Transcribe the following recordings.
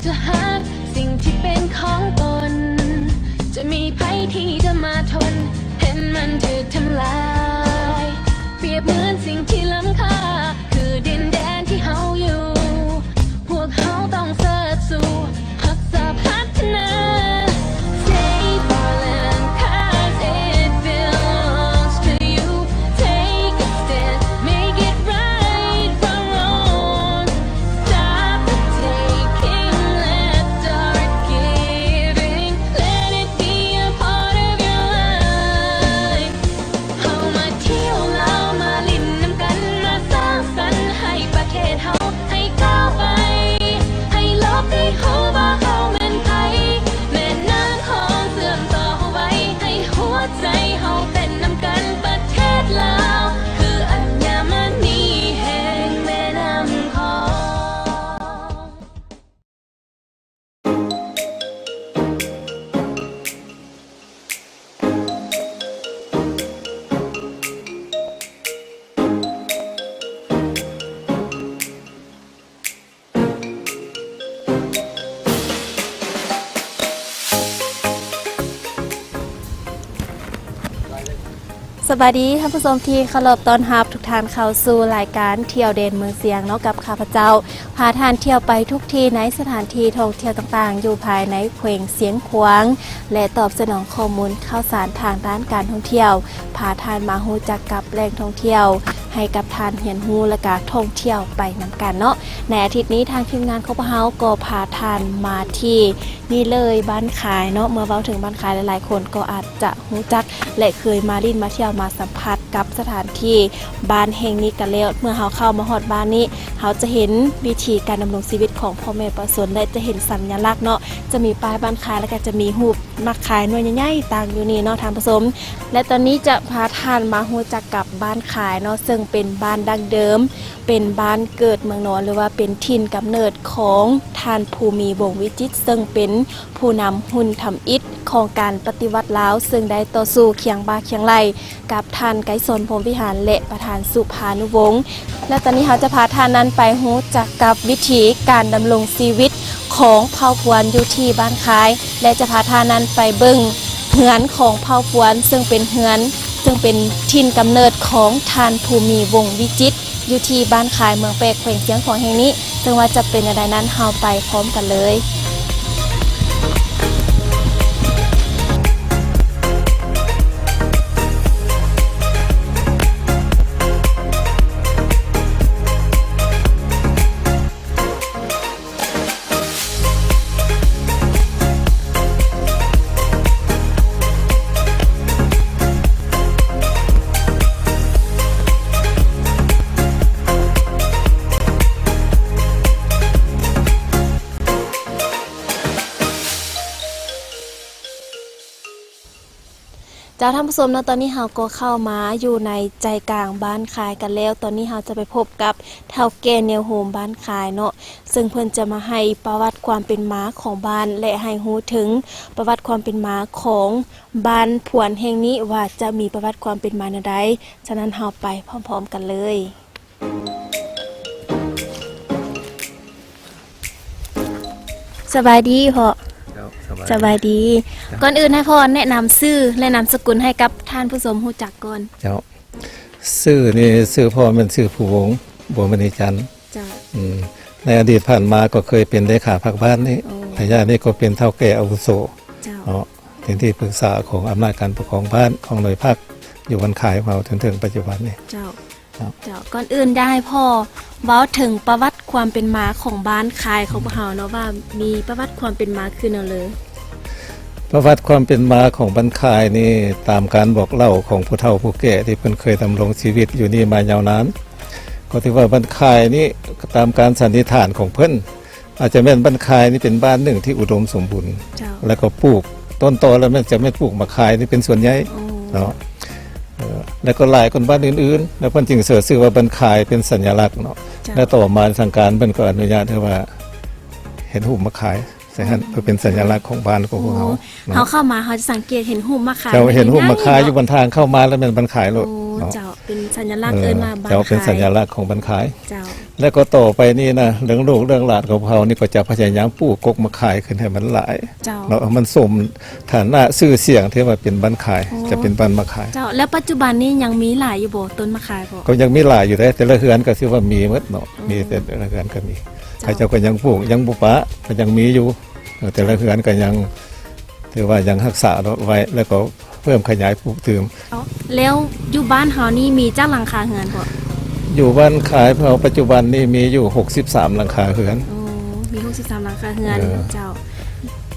ຈະຫາກສິ່ງທີ່ເປັນຂອງຕົນ ຈະມີໃຜທີ່ຈະມາທົນ ເຫັນມັນຖືກທຳລາຍ ປຽບເໝືອນສິ່ງທີ່ລ້ຳຄ່າ ຄືດິນແດນທີ່ເຮົາຢູ່ ພວກເຮົາຕ້ອງເສີດສູ້ ຮັກສາພັດທະນາ Save our land 'cause it belongs to you. Take a stand, make it right from wrong. Stop the taking, let's start giving. Let it be a part of your life. ເຮົາມາທ່ຽວລາວ ມາຫຼິ້ນນຳກັນ ມາສ້າງສັນໃຫ້ປະເທດເຮົາ ໃຫ້ກ້າວໄປ ໃຫ້ໂລກໄດ້ຮູ້ວ່າເຮົາແມ່ນໃຜ ແມ່ນ້ຳຂອງເຊື່ອມຕໍ່ເຮົາໄວ້ ໃຫ້ຫົວໃຈເຮົາເຕັ້ນນຳກັນ ປະເທດລາວ ຄືອັນຍາມະນີແຫ່ງແມ່ນ້ຳຂອງ. ສະບາຍດີທ່ານຜູ້ຊົມທີ່ເຄົາລົບ, ຕ້ອນຮັບທຸກທ່ານເຂົ້າສູ່ລາຍການທ່ຽວແດນເມືອງຊຽງເນາະ ກັບຂ້າພະເຈົ້າ ພາທ່ານທ່ຽວໄປທຸກທີ່ໃນສະຖານທີ່ທ່ອງທ່ຽວຕ່າງໆ ຢູ່ພາຍໃນແຂວງຊຽງຂວາງ ແລະ ຕອບສະໜອງຂໍ້ມູນຂ່າວສານທາງດ້ານການທ່ອງທ່ຽວ, ພາທ່ານມາຮູ້ຈັກກັບແຫຼ່ງທ່ອງທ່ຽວ, ໃຫ້ກັບທ່ານຮຽນຮູ້ ແລະ ກະທ່ອງທ່ຽວໄປນຳກັນເນາະ. ໃນອາທິດນີ້ທາງທີມງານຂອງພວກເຮົາກໍພາທ່ານມາທີ່ນີ້ເລີຍ ບ້ານຄາຍເນາະ. ເມື່ອເວົ້າເຖິງບ້ານຄາຍ ຫຼາຍໆຄົນກໍອາດຈະຮູ້ຈັກ ແລະ ເຄີຍມາຫຼິ້ນມາທ່ຽວ ມາສຳຜັດ ກັບສະຖານທີ່ບ້ານແຫ່ງນີ້ກັນແລ້ວ. ເມື່ອເຮົາເຂົ້າມາຮອດບ້ານນີ້ ເຮົາຈະເຫັນວິຖີການດຳລົງຊີວິດຂອງພໍ່ແມ່ປະຊາຊົນ ແລະ ຈະເຫັນສັນຍະລັກເນາະ, ຈະມີປ້າຍບ້ານຄາຍ ແລ້ວກໍຈະມີຮູບໝາກຄາຍໜ່ວຍໃຫຍ່ໆຕັ້ງຢູ່ນີ້ເນາະທ່ານຜູ້ຊົມ. ແລະ ຕອນນີ້ຈະພາທ່ານມາຮູ້ຈັກກັບບ້ານຄາຍເນາະ, ເຊິ່ງເປັນບ້ານດັ້ງເດີມ, ເປັນບ້ານເກີດເມືອງນອນ ຫຼືວ່າເປັນຖິ່ນກຳເນີດຂອງທ່ານ ພູມີ ວົງວິຈິດ ເຊິ່ງເປັນຜູ້ນຳຮຸ່ນທຳອິດຂອງການປະຕິວັດລາວ ເຊິ່ງໄດ້ຕໍ່ສູ້ຄຽງບ່າຄຽງໄຫຼ່ ກັບທ່ານໄກສອນ ພົມວິຫານ ແລະ ປະທານສຸພານຸວົງ. ແລະ ຕອນນີ້ເຮົາຈະພາທ່ານນັ້ນໄປຮູ້ຈັກກັບວິຖີການດຳລົງຊີວິດຂອງເຜົ່າພວນຢູ່ທີ່ບ້ານຄາຍ ແລະ ຈະພາທ່ານນັ້ນໄປເບິ່ງເຮືອນຂອງເຜົ່າພວນ ເຊິ່ງເປັນເຮືອນ ເຊິ່ງເປັນຖິ່ນກຳເນີດຂອງທ່ານ ພູມີ ວົງວິຈິດ ຢູ່ທີ່ບ້ານຄາຍ ເມືອງແປກ ແຂວງຊຽງຂວາງແຫ່ງນີ້. ເຊິ່ງວ່າຈະເປັນແນວໃດນັ້ນ ເຮົາໄປພ້ອມກັນເລີຍ. ເຈົ້າ ທ່ານຜູ້ຊົມເນາະ, ຕອນນີ້ເຮົາກໍເຂົ້າມາຢູ່ໃນໃຈກາງບ້ານຄາຍກັນແລ້ວ. ຕອນນີ້ເຮົາຈະໄປພົບກັບເຖົ້າແກ່ແນວໂຮມບ້ານຄາຍເນາະ, ເຊິ່ງເພິ່ນຈະມາໃຫ້ປະຫວັດຄວາມເປັນມາຂອງບ້ານ ແລະ ໃຫ້ຮູ້ເຖິງປະຫວັດຄວາມເປັນມາຂອງບ້ານພວນແຫ່ງນີ້ວ່າຈະມີປະຫວັດຄວາມເປັນມາແນວໃດ. ສະນັ້ນເຮົາໄປພ້ອມໆກັນເລີຍ. ສະບາຍດີພໍ່. ເຈົ້າ ສະບາຍ ສະບາຍດີ. ເຈົ້າ ກ່ອນອື່ນໃຫ້ພໍ່ແນະນຳຊື່ ແລະ ນາມສະກຸນໃຫ້ກັບທ່ານຜູ້ຊົມຮູ້ຈັກກ່ອນ. ເຈົ້າ ຊື່ນີ້ ຊື່ພໍ່ແມ່ນຊື່ພູວົງ ບົວມະນີຈັນ. ເຈົ້າ ອືມ ໃນອະດີດຜ່ານມາກໍເຄີຍເປັນເລຂາພັກບ້ານນີ້. ໂອ້ ໄລຍະນີ້ກໍເປັນເຖົ້າແກ່ອາວຸໂສ. ເຈົ້າ ເນາະ ເປັນທີ່ປຶກສາຂອງອຳນາດການປົກຄອງບ້ານ ຂອງໜ່ວຍພັກ ຢູ່ບ້ານຄາຍຂອງເຮົາຈົນເຖິງປັດຈຸບັນນີ້. ເຈົ້າ ເຈົ້າ ເຈົ້າ ກ່ອນອື່ນຢາກໃຫ້ພໍ່ເວົ້າເຖິງປະຫວັດຄວາມເປັນມາຂອງບ້ານຄາຍຂອງພວກເຮົາເນາະ ວ່າມີປະຫວັດຄວາມເປັນມາຄືແນວໃດ? ປະຫວັດຄວາມເປັນມາຂອງບ້ານຄາຍນີ້ ຕາມການບອກເລົ່າຂອງຜູ້ເຖົ້າຜູ້ແກ່ທີ່ເພິ່ນເຄີຍດຳລົງຊີວິດຢູ່ນີ້ມາຍາວນານ ກໍຖືວ່າບ້ານຄາຍນີ້ ຕາມການສັນນິຖານຂອງເພິ່ນ ອາດຈະແມ່ນບ້ານຄາຍນີ້ເປັນບ້ານໜຶ່ງທີ່ອຸດົມສົມບູນ ເຈົ້າ ແລ້ວກໍປູກຕົ້ນຕໍແລ້ວແມ່ນຈະແມ່ນປູກໝາກຄາຍນີ້ເປັນສ່ວນໃຫຍ່. ໂອ້ ເນາະ ເອີ ແລ້ວກໍຫຼາຍກວ່າບ້ານອື່ນໆ ແລ້ວເພິ່ນຈຶ່ງເສີດຊື່ວ່າບ້ານຄາຍເປັນສັນຍະລັກເນາະ. ເຈົ້າ ແລ້ວຕໍ່ມາທາງການເພິ່ນກໍອະນຸຍາດໃຫ້ວ່າເຮັດຮູບໝາກຄາຍໃສ່ຫັ້ນ ເພື່ອເປັນສັນຍະລັກຂອງບ້ານຂອງພວກເຮົາ. ໂອ້ ເນາະ ເຮົາເຂົ້າມາເຮົາຈະສັງເກດເຫັນຮູບໝາກຄາຍ. ເຈົ້າ ເຫັນຮູບໝາກຄາຍຢູ່ບົນທາງເຂົ້າມາແລ້ວແມ່ນບ້ານຄາຍໂລດ. ໂອ້ ເນາະ ເຈົ້າ ເປັນສັນຍະລັກ ເອີ ເອີ້ນວ່າບ້ານຄາຍ. ເຈົ້າ ເປັນສັນຍະລັກຂອງບ້ານຄາຍ. ເຈົ້າ ແລ້ວກໍຕໍ່ໄປນີ້ນະ ເລື່ອງລູກເລື່ອງຫຼານຂອງພວກເຮົານີ້ກໍຈະພະຍາຍາມປູກກົກມາຂາຍຂຶ້ນໃຫ້ມັນຫຼາຍ ເຈົ້າ ເນາະ ໃຫ້ມັນສົມຖານະຊື່ສຽງທີ່ວ່າເປັນບ້ານຂາຍ ໂອ້ ຈະເປັນບ້ານມາຂາຍ. ເຈົ້າ ແລ້ວປັດຈຸບັນນີ້ຍັງມີຫຼາຍຢູ່ບໍ່ ຕົ້ນມາຂາຍພໍ່? ກໍຍັງມີຫຼາຍຢູ່ເດ້ ແຕ່ລະເຮືອນກໍຖືວ່າມີໝົດເນາະ ອືມ ມີ ແຕ່ລະເຮືອນກໍມີ ເຈົ້າ ເຂົາເຈົ້າກໍຍັງປູກ ຍັງບໍ່ປະ ກໍຍັງມີຢູ່ ເອີ ແຕ່ລະເຮືອນກໍຍັງ ຖືວ່າຍັງຮັກສາໄວ້ ແລ້ວກໍເພີ່ມຂະຫຍາຍປູກຕື່ມ. ເຈົ້າ ແລ້ວຢູ່ບ້ານເຮົານີ້ມີຈັກຫຼັງຄາເຮືອນພໍ່? ຢູ່ບ້ານຂາຍເຮົາປັດຈຸບັນນີ້ມີຢູ່ຫົກສິບສາມຫຼັງຄາເຮືອນ. ໂອ້ ມີຫົກສິບສາມຫຼັງຄາເຮືອນ ເອີ ເຈົ້າ.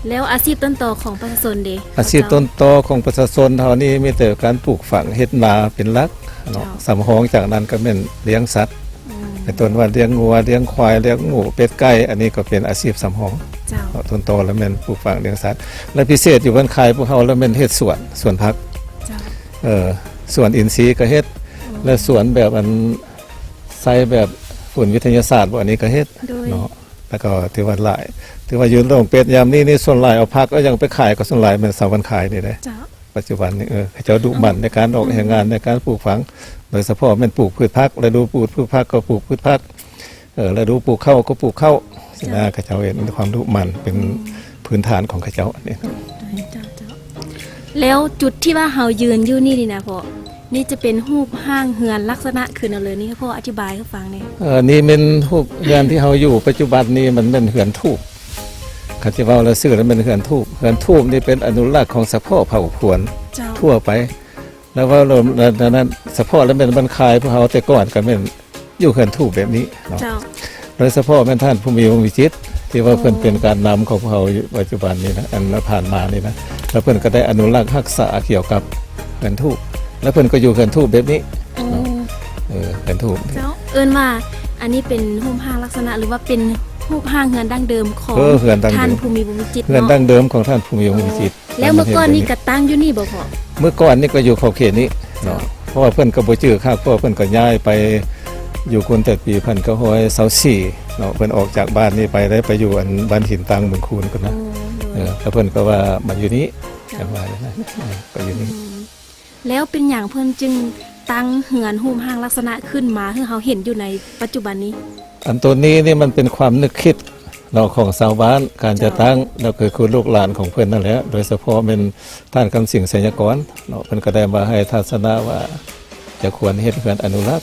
ແລ້ວອາຊີບຕົ້ນຕໍຂອງປະຊາຊົນເດ? ອາຊີບຕົ້ນຕໍຂອງປະຊາຊົນເຮົານີ້ມີແຕ່ການປູກຝັງ ເຮັດນາເປັນຫຼັກເນາະ ເຈົ້າ ສຳຮອງຈາກນັ້ນກໍແມ່ນລ້ຽງສັດ ອືມ ເປັນຕົ້ນວ່າລ້ຽງງົວ ລ້ຽງຄວາຍ ລ້ຽງໝູ ເປັດ ໄກ່ ອັນນີ້ກໍເປັນອາຊີບສຳຮອງ ເຈົ້າ ເນາະ. ຕົ້ນຕໍລະແມ່ນປູກຝັງລ້ຽງສັດ ແລະ ພິເສດຢູ່ບ້ານຄາຍພວກເຮົາລະແມ່ນເຮັດສວນ ສວນຜັກ ເຈົ້າ ເອີ ສວນອິນຊີກໍເຮັດ ອືມ ແລະ ສວນແບບອັນໃສ່ແບບຝຸ່ນວິທະຍາສາດບໍ່ ອັນນີ້ກໍເຮັດ ໂດຍ ເນາະ. ແລ້ວກໍຖືວ່າຫຼາຍ ຖືວ່າຢູ່ດອງເປັດຍາມນີ້ນີ້ ສ່ວນຫຼາຍເອົາຜັກເອົາຫຍັງໄປຂາຍ ກໍສ່ວນຫຼາຍແມ່ນຊາວບ້ານຄາຍນີ້ເດ້ ເຈົ້າ. ປັດຈຸບັນນີ້ ເອີ ເຂົາເຈົ້າດຸໝັ່ນໃນການອອກແຮງງານ ໃນການປູກຝັງ ໂດຍສະເພາະແມ່ນປູກພືດຜັກ ລະດູປູກພືດຜັກກໍປູກພືດຜັກ ເອີ ລະດູປູກເຂົ້າກໍປູກເຂົ້າ ເຈົ້າ ຊີ້ນະ. ເຂົາເຈົ້າເຫັນຄວາມດຸໝັ່ນເປັນ ອືມ ພື້ນຖານຂອງເຂົາເຈົ້ານີ້. ເຈົ້າ ເຈົ້າ ເຈົ້າ. ແລ້ວຈຸດທີ່ວ່າເຮົາຢືນຢູ່ນີ້ນີ້ນະພໍ່ ນີ້ຈະເປັນຮູບຮ່າງເຮືອນລັກສະນະຂຶ້ນເອົາເລີຍນີ້ ພໍ່ອະທິບາຍໃຫ້ຟັງແດ່. ເອີ ນີ້ແມ່ນຮູບເຮືອນທີ່ເຮົາຢູ່ປັດຈຸບັນນີ້ ມັນແມ່ນເຮືອນທູບ ຄັນຊິເວົ້າລະຊື່ລະແມ່ນເຮືອນທູບ. ເຮືອນທູບນີ້ເປັນອະນຸລັກຂອງສະເພາະເຜົ່າພວນ ເຈົ້າ ທົ່ວໄປ ແລ້ວເວົ້າລວມ ລະ ລະນັ້ນ ສະເພາະລະແມ່ນບ້ານຄາຍພວກເຮົາແຕ່ກ່ອນກໍແມ່ນຢູ່ເຮືອນທູບແບບນີ້ເນາະ ເຈົ້າ. ໂດຍສະເພາະແມ່ນທ່ານ ພູມີ ວົງວິຈິດ ທີ່ວ່າ ໂອ້ ເພິ່ນເປັນການນຳຂອງພວກເຮົາຢູ່ປັດຈຸບັນນີ້ນະ ອັນຜ່ານມານີ້ນະ ແລ້ວເພິ່ນກໍໄດ້ອະນຸລັກຮັກສາກ່ຽວກັບເຮືອນທູບ ແລ້ວເພິ່ນກໍຢູ່ເຮືອນທູບແບບນີ້ເນາະ ໂອ້ ເອີ ເຮືອນທູບ ເຈົ້າ. ເອີ້ນວ່າອັນນີ້ເປັນຮູບຮ່າງລັກສະນະ ຫຼືວ່າເປັນຮູບຮ່າງເຮືອນດັ້ງເດີມຂອງ ເອີ ເຮືອນດັ້ງເດີມ ທ່ານ ພູມີ ວົງວິຈິດ ເຮືອນ ເນາະ ດັ້ງເດີມຂອງທ່ານ ພູມີ ວົງວິຈິດ. ໂອ້ ແລ້ວເມື່ອກ່ອນນີ້ກໍຕັ້ງຢູ່ນີ້ບໍ່ພໍ່? ເມື່ອກ່ອນນີ້ກໍຢູ່ຂອບເຂດນີ້ເນາະ ເຈົ້າ ເພາະວ່າເພິ່ນກໍບໍ່ຈື່ຄັກ ເພາະວ່າເພິ່ນກໍຍ້າຍໄປຢູ່ພຸ້ນແຕ່ປີພັນເກົ້າຮ້ອຍຊາວສີ່ເນາະ ເພິ່ນອອກຈາກບ້ານນີ້ໄປ ໄດ້ໄປຢູ່ອັນບ້ານຫີນຕາງ ເມືອງຄູນພຸ້ນນະ ໂອ້ ໂດຍ ເອີ ແລ້ວເພິ່ນກໍວ່າມາຢູ່ນີ້ ເຈົ້າ ກໍມາຢູ່ນີ້ ອືມ ແລ້ວເປັນຫຍັງເພິ່ນຈຶ່ງຕັ້ງເຮືອນຮູບຮ່າງລັກສະນະຂຶ້ນມາໃຫ້ເຮົາເຫັນຢູ່ໃນປັດຈຸບັນນີ້? ອັນໂຕນີ້ນີ້ມັນເປັນຄວາມນຶກຄິດເນາະ ຂອງຊາວບ້ານ ການຈັດຕັ້ງ ເຈົ້າ ແລ້ວກໍຄືລູກຫຼານຂອງເພິ່ນນັ້ນແຫຼະ ໂດຍສະເພາະແມ່ນທ່ານ ຄຳສິງ ໄຊຍະກອນເນາະ ເພິ່ນກໍໄດ້ມາໃຫ້ທັດສະນະວ່າຈະຄວນເຮັດເຮືອນອະນຸລັກ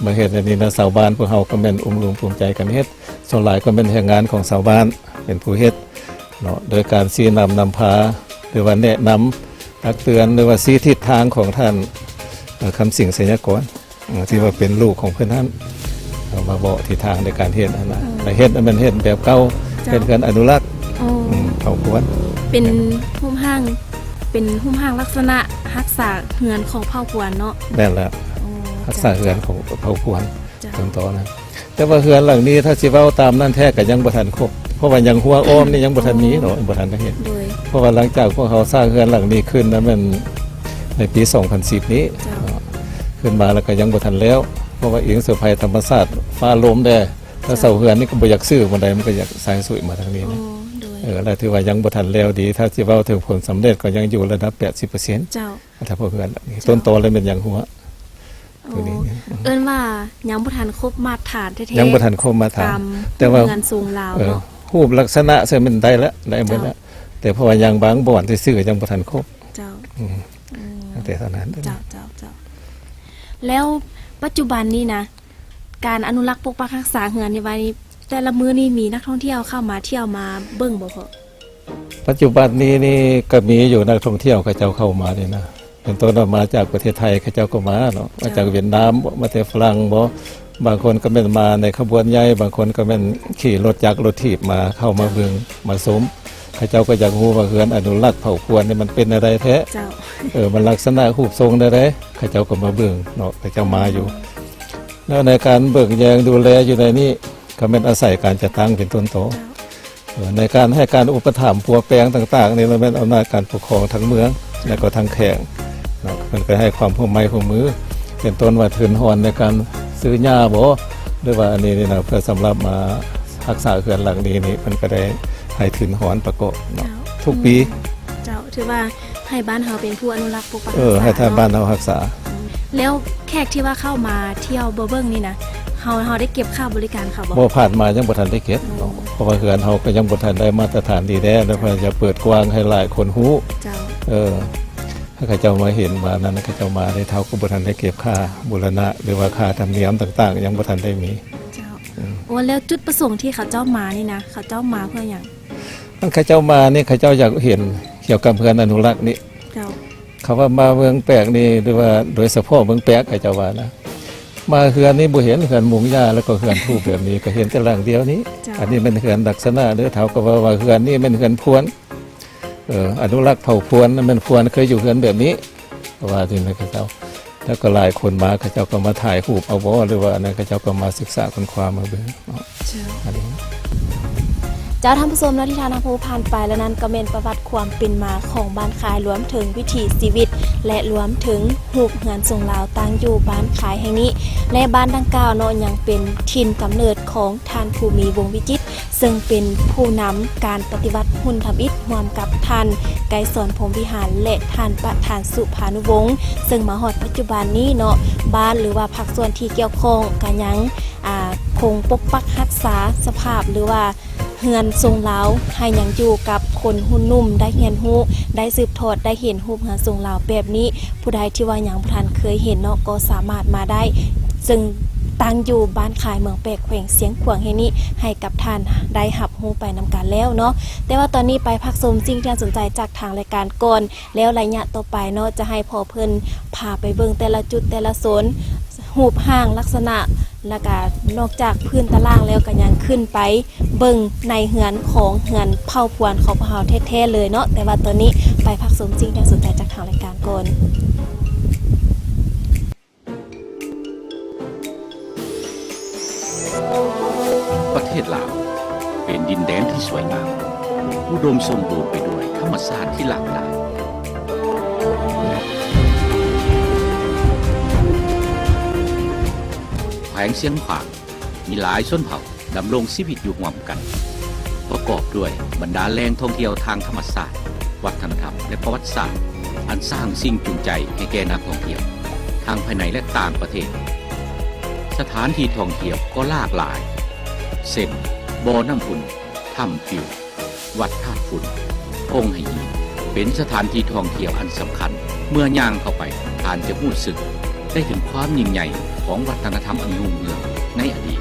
ມາເຮັດອັນນີ້ນະ ຊາວບ້ານພວກເຮົາກໍແມ່ນອຸ້ມລຸມພູມໃຈກັນເຮັດ ສ່ວນຫຼາຍກໍແມ່ນແຮງງານຂອງຊາວບ້ານເປັນຜູ້ເຮັດເນາະ ໂດຍການຊີ້ນຳນຳພາ ຫຼືວ່າແນະນຳ ຕັກເຕືອນ ຫຼືວ່າຊີ້ທິດທາງຂອງທ່ານ ເອີ ຄຳສິງ ໄຊຍະກອນ ເອີ ທີ່ວ່າເປັນລູກຂອງເພິ່ນຫັ້ນ ເອີ ມາບອກທິດທາງໃນການເຮັດຫັ້ນນະ ອືມ ແລະ ເຮັດນັ້ນແມ່ນເຮັດແບບເກົ່າ ເຈົ້າ ເຮັດເຮືອນອະນຸລັກ ໂອ້ ອືມ ເຂົ້າຄວນ ເປັນຮູບຮ່າງ ເປັນຮູບຮ່າງລັກສະນະຮັກສາເຮືອນຂອງເຜົ່າພວນເນາະ ແມ່ນແລ້ວ ໂອ້ ຮັກສາເຮືອນຂອງເຜົ່າພວນ ເຈົ້າ ຕົ້ນຕໍນະ. ແຕ່ວ່າເຮືອນຫຼັງນີ້ ຖ້າຊິເວົ້າຕາມນັ້ນແທ້ກໍຍັງບໍ່ທັນຄົບ ເພາະວ່າຍັງຮົ້ວອ້ອມນີ້ຍັງບໍ່ທັນມີເນາະ ຍັງບໍ່ທັນໄດ້ເຮັດ ໂດຍ ເພາະວ່າຫຼັງຈາກພວກເຮົາສ້າງເຮືອນຫຼັງນີ້ຂຶ້ນນັ້ນແມ່ນໃນປີສອງພັນສິບນີ້ ເຈົ້າ ເນາະ ຂຶ້ນມາແລ້ວກໍຍັງບໍ່ທັນແລ້ວ ເພາະວ່າອີງໃສ່ໄພທຳມະຊາດ ຟ້າລົມແດ່ ແລ້ວເສົາເຮືອນນີ້ກໍບໍ່ຢາກຊື້ປານໃດ ມັນກໍຢາກສາຍສຸຍມາທາງນີ້ນະ ໂອ້ ໂດຍ ເອີ ແລ້ວຖືວ່າຍັງບໍ່ທັນແລ້ວດີ ຖ້າຊິເວົ້າເຖິງຜົນສຳເລັດກໍຍັງຢູ່ລະດັບແປດສິບເປີເຊັນ ເຈົ້າ. ຖ້າພວກເຮືອນ ເຈົ້າ ຕົ້ນຕໍແລ້ວແມ່ນຍັງຫົວ ໂອ້ ໂຕນີ້ ເອີ້ນວ່າຍັງບໍ່ທັນຄົບມາດຖານແທ້ໆ ຍັງບໍ່ທັນຄົບມາດຖານ ຕາມ ແຕ່ວ່າເຮືອນຊົງລາວເນາະ ເອີ ຮູບລັກສະນະເຊິ່ງແມ່ນໄດ້ລະ ໄດ້ໝົດລະ ເຈົ້າ ແຕ່ເພາະວ່າຍັງບາງບ່ອນຊື່ໆ ຍັງບໍ່ທັນຄົບ ເຈົ້າ ອືມ ອືມ ຕັ້ງແຕ່ເທົ່ານັ້ນ ເຈົ້າ ເຈົ້າ ເຈົ້າ ແລ້ວປັດຈຸບັນນີ້ນະ ການອະນຸລັກປົກປັກຮັກສາເຮືອນນີ້ໄວ້ນີ້ ແຕ່ລະມື້ນີ້ມີນັກທ່ອງທ່ຽວເຂົ້າມາທ່ຽວມາເບິ່ງບໍ່ພໍ່? ປັດຈຸບັນນີ້ນີ້ກໍມີຢູ່ ນັກທ່ອງທ່ຽວເຂົາເຈົ້າເຂົ້າມານີ້ນະ ເປັນຕົ້ນວ່າມາຈາກປະເທດໄທເຂົາເຈົ້າກໍມາເນາະ ເຈົ້າ ມາຈາກຫວຽດນາມບໍ ມາແຕ່ຝຣັ່ງບໍ ບາງຄົນກໍແມ່ນມາໃນຂະບວນໃຫຍ່ ບາງຄົນກໍແມ່ນຂີ່ລົດຈັກລົດຖີບມາ ເຂົ້າມາເບິ່ງມາຊົມ ເຂົາເຈົ້າກໍຢາກຮູ້ວ່າເຮືອນອະນຸລັກເຜົ່າພວນນີ້ມັນເປັນແນວໃດແທ້ ເຈົ້າ ເອີ ມັນລັກສະນະຮູບຊົງແນວໃດ ເຂົາເຈົ້າກໍມາເບິ່ງເນາະ ເຂົາເຈົ້າມາຢູ່ ແລ້ວໃນການເບິ່ງແຍງດູແລຢູ່ໃນນີ້ ກໍແມ່ນອາໄສການຈັດຕັ້ງເປັນຕົ້ນຕໍ ເຈົ້າ ເອີ ໃນການໃຫ້ການອຸປະຖຳປົວແປງຕ່າງໆນີ້ ລະແມ່ນອຳນາດການປົກຄອງທາງເມືອງ ແລະກໍທາງແຂວງເນາະ ເພິ່ນກໍໃຫ້ຄວາມຮ່ວມໄມ້ຮ່ວມມື ເປັນຕົ້ນວ່າທຶນຮອນໃນການຊື້ຫຍ້າບໍ ຫຼືວ່າອັນນີ້ນີ້ນະ ເພື່ອສຳລັບມາຮັກສາເຮືອນຫຼັງນີ້ນີ້ ເພິ່ນກໍໄດ້ໃຫ້ທຶນຮອນປະກອບເນາະ ເຈົ້າ ທຸກປີ ອືມ ເຈົ້າ ຖືວ່າ ໃຫ້ບ້ານເຮົາເປັນຜູ້ອະນຸລັກປົກປັກ ເອີ ຮັກສາ ໃຫ້ທາງ ເນາະ ບ້ານເຮົາຮັກສາ ອືມ ແລ້ວແຂກທີ່ວ່າເຂົ້າມາທ່ຽວມາເບິ່ງນີ້ນະ ເຮົາ ເຮົາໄດ້ເກັບຄ່າບໍລິການເຂົາບໍ່? ບໍ່ ຜ່ານມາຍັງບໍ່ທັນໄດ້ເກັບເນາະ ເອີ ເພາະວ່າເຮືອນເຮົາກໍຍັງບໍ່ທັນໄດ້ມາດຕະຖານດີແດ່ ແລ້ວກໍຢາກເປີດກວ້າງໃຫ້ຫຼາຍຄົນຮູ້ ເຈົ້າ ເອີ ໃຫ້ເຂົາເຈົ້າມາເຫັນວ່ານັ້ນ ເຂົາເຈົ້າມາໄດ້ ເຮົາກໍບໍ່ທັນໄດ້ເກັບຄ່າບູລະນະ ຫຼືວ່າຄ່າທຳນຽມຕ່າງໆ ຍັງບໍ່ທັນໄດ້ມີ ເຈົ້າ ເອີ ໂອ້ ແລ້ວຈຸດປະສົງທີ່ເຂົາເຈົ້າມານີ້ນະ ເຂົາເຈົ້າມາເພື່ອຫຍັງ? ອັນເຂົາເຈົ້າມານີ້ ເຂົາເຈົ້າຢາກເຫັນກ່ຽວກັບເຮືອນອະນຸລັກນີ້ ເຈົ້າ ເຂົາວ່າມາເມືອງແປກນີ້ ຫຼືວ່າໂດຍສະເພາະເມືອງແປກ ເຂົາເຈົ້າວ່ານະ ມາເຮືອນນີ້ບໍ່ເຫັນເຮືອນມຸງຫຍ້າ ແລ້ວກໍເຮືອນທູບແບບນີ້ ກໍເຫັນແຕ່ຫຼັງດຽວນີ້ ເຈົ້າ ອັນນີ້ແມ່ນເຮືອນລັກສະນະເດີ ເຂົາກໍເວົ້າວ່າເຮືອນນີ້ແມ່ນເຮືອນພວນ ເອີ ອະນຸລັກເຜົ່າພວນ ແມ່ນພວນເຄີຍຢູ່ເຮືອນແບບນີ້ ເຂົາວ່າຈັ່ງໃດ ເຂົາເຈົ້າ ແລ້ວກໍຫຼາຍຄົນມາ ເຂົາເຈົ້າກໍມາຖ່າຍຮູບເອົາບໍ່ ຫຼືວ່າອັນນັ້ນ ເຂົາເຈົ້າກໍມາສຶກສາຄົ້ນຄວ້າມາເບິ່ງເນາະ ເຈົ້າ ອັນນີ້ ເຈົ້າ ທ່ານຜູ້ຊົມເນາະ ທີ່ທ່ານຮັບຮູ້ຜ່ານໄປແລ້ວນັ້ນ ກໍແມ່ນປະຫວັດຄວາມເປັນມາຂອງບ້ານຄາຍ ລວມເຖິງວິຖີຊີວິດ ແລະ ລວມເຖິງຮູບເຮືອນຊົງລາວຕັ້ງຢູ່ບ້ານຄາຍແຫ່ງນີ້ ແລະ ບ້ານດັ່ງກ່າວເນາະ ຍັງເປັນຖິ່ນກຳເນີດຂອງທ່ານ ພູມີ ວົງວິຈິດ ເຊິ່ງເປັນຜູ້ນຳການປະຕິວັດຮຸ່ນທຳອິດ ຮ່ວມກັບທ່ານ ໄກສອນ ພົມວິຫານ ແລະ ທ່ານປະທານ ສຸພານຸວົງ ເຊິ່ງມາຮອດປັດຈຸບັນນີ້ເນາະ ບ້ານ ຫຼືວ່າພາກສ່ວນທີ່ກ່ຽວຂ້ອງ ກໍຍັງ ອາ ຄົງປົກປັກຮັກສາສະພາບ ຫຼືວ່າເຮືອນຊົງລາວ ໃຫ້ຍັງຢູ່ກັບຄົນຮຸ່ນໜຸ່ມໄດ້ຮຽນຮູ້ ໄດ້ສືບທອດ ໄດ້ເຫັນຮູບເຮືອນຊົງລາວແບບນີ້. ຜູ້ໃດທີ່ວ່າຍັງບໍ່ທັນເຄີຍເຫັນເນາະ ກໍສາມາດມາໄດ້ ເຊິ່ງຕັ້ງຢູ່ບ້ານຄາຍ ເມືອງແປກ ແຂວງຊຽງຂວາງແຫ່ງນີ້ ໃຫ້ກັບທ່ານໄດ້ຮັບຮູ້ໄປນຳກັນແລ້ວເນາະ. ແຕ່ວ່າຕອນນີ້ໄປພັກຊົມສິ່ງທີ່ໜ້າສົນໃຈຈາກທາງລາຍການກ່ອນ ແລ້ວໄລຍະຕໍ່ໄປເນາະ ຈະໃຫ້ພໍ່ເພິ່ນພາໄປເບິ່ງແຕ່ລະຈຸດແຕ່ລະໂຊນ ຮູບຮ່າງລັກສະນະ ແລ້ວກະນອກຈາກພື້ນຕາລ່າງແລ້ວ ກະຍັງຂຶ້ນໄປເບິ່ງໃນເຮືອນຂອງເຮືອນເຜົ່າພວນຂອງພວກເຮົາແທ້ໆເລີຍເນາະ. ແຕ່ວ່າຕອນນີ້ໄປພັກຊົມສິ່ງທີ່ໜ້າສົນໃຈຈາກທາງລາຍການກ່ອນ. ປະເທດລາວເປັນດິນແດນທີ່ສວຍງາມ, ອຸດົມສົມບູນໄປດ້ວຍທຳມະຊາດທີ່ຫຼາກຫຼາຍ. ແຂວງຊຽງຂວາງມີຫຼາຍຊົນເຜົ່າດຳລົງຊີວິດຢູ່ຮ່ວມກັນ, ປະກອບດ້ວຍບັນດາແຫຼ່ງທ່ອງທ່ຽວທາງທຳມະຊາດ, ວັດທະນະທຳ ແລະ ປະຫວັດສາດ ອັນສ້າງສິ່ງຈູງໃຈໃຫ້ແກ່ນັກທ່ອງທ່ຽວ ທັງພາຍໃນ ແລະ ຕ່າງປະເທດ. ສະຖານທີ່ທ່ອງທ່ຽວກໍຫຼາກຫຼາຍ ເຊັ່ນ ບໍ່ນ້ຳອຸ່ນ, ຖ້ຳປິວ, ວັດທາດຝຸ່ນ, ທົ່ງໄຫຫີນ ເປັນສະຖານທີ່ທ່ອງທ່ຽວອັນສຳຄັນ. ເມື່ອຍ່າງເຂົ້າໄປ, ທ່ານຈະຮູ້ສຶກໄດ້ເຖິງຄວາມຍິ່ງໃຫຍ່ຂອງວັດທະນະທຳອັນຮຸ່ງເຮືອງໃນອະດີດ.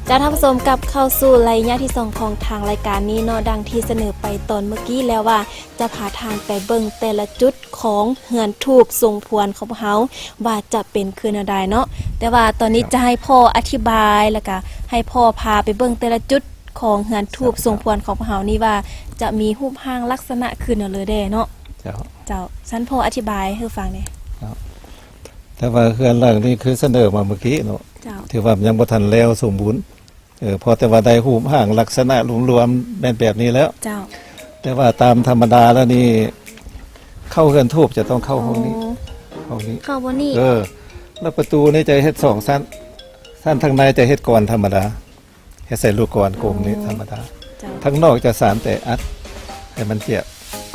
ເຈົ້າ ທ່ານຜູ້ຊົມ, ກັບເຂົ້າສູ່ໄລຍະທີສອງຂອງທາງລາຍການນີ້ເນາະ, ດັ່ງທີ່ສະເໜີໄປຕອນເມື່ອກີ້ແລ້ວວ່າ ຈະພາທ່ານໄປເບິ່ງແຕ່ລະຈຸດຂອງເຮືອນທູບຊົງພວນຂອງພວກເຮົາ ວ່າຈະເປັນຄືແນວໃດເນາະ. ແຕ່ວ່າຕອນນີ້ ເຈົ້າ ຈະໃຫ້ພໍ່ອະທິບາຍ ແລ້ວກະໃຫ້ພໍ່ພາໄປເບິ່ງແຕ່ລະຈຸດຂອງເຮືອນທູບ ເຈົ້າ ຊົງພວນຂອງພວກເຮົານີ້ວ່າ ຈະມີຮູບຮ່າງລັກສະນະຄືແນວໃດແດ່ເນາະ. ເຈົ້າ ເຈົ້າ ຊັ້ນພໍ່ອະທິບາຍໃຫ້ຟັງແດ່. ເຈົ້າ ແຕ່ວ່າເຮືອນຫຼັງນີ້ຄືສະເໜີມາເມື່ອກີ້ເນາະ. ເຈົ້າ ຖືວ່າຍັງບໍ່ທັນແລ້ວສົມບູນ. ເອີ ພໍແຕ່ວ່າໄດ້ຮູບຮ່າງລັກສະນະລວມໆແມ່ນແບບນີ້ແລ້ວ. ເຈົ້າ ແຕ່ວ່າຕາມທຳມະດາແລ້ວນີ້ ເຂົ້າເຮືອນທູບຈະຕ້ອງເຂົ້າຫ້ອງນີ້. ໂອ້ ຫ້ອງນີ້ ເຂົ້າບ່ອນນີ້. ເອີ ແລ້ວປະຕູນີ້ຈະເຮັດສອງຊັ້ນ, ຊັ້ນທາງໃນຈະເຮັດກອນທຳມະດາ ເຮັດໃສ່ລູກກອນກົງນີ້ ອໍ ທຳມະດາ. ເຈົ້າ ທາງນອກຈະສານແຕ່ອັດໃຫ້ມັນປຽກ.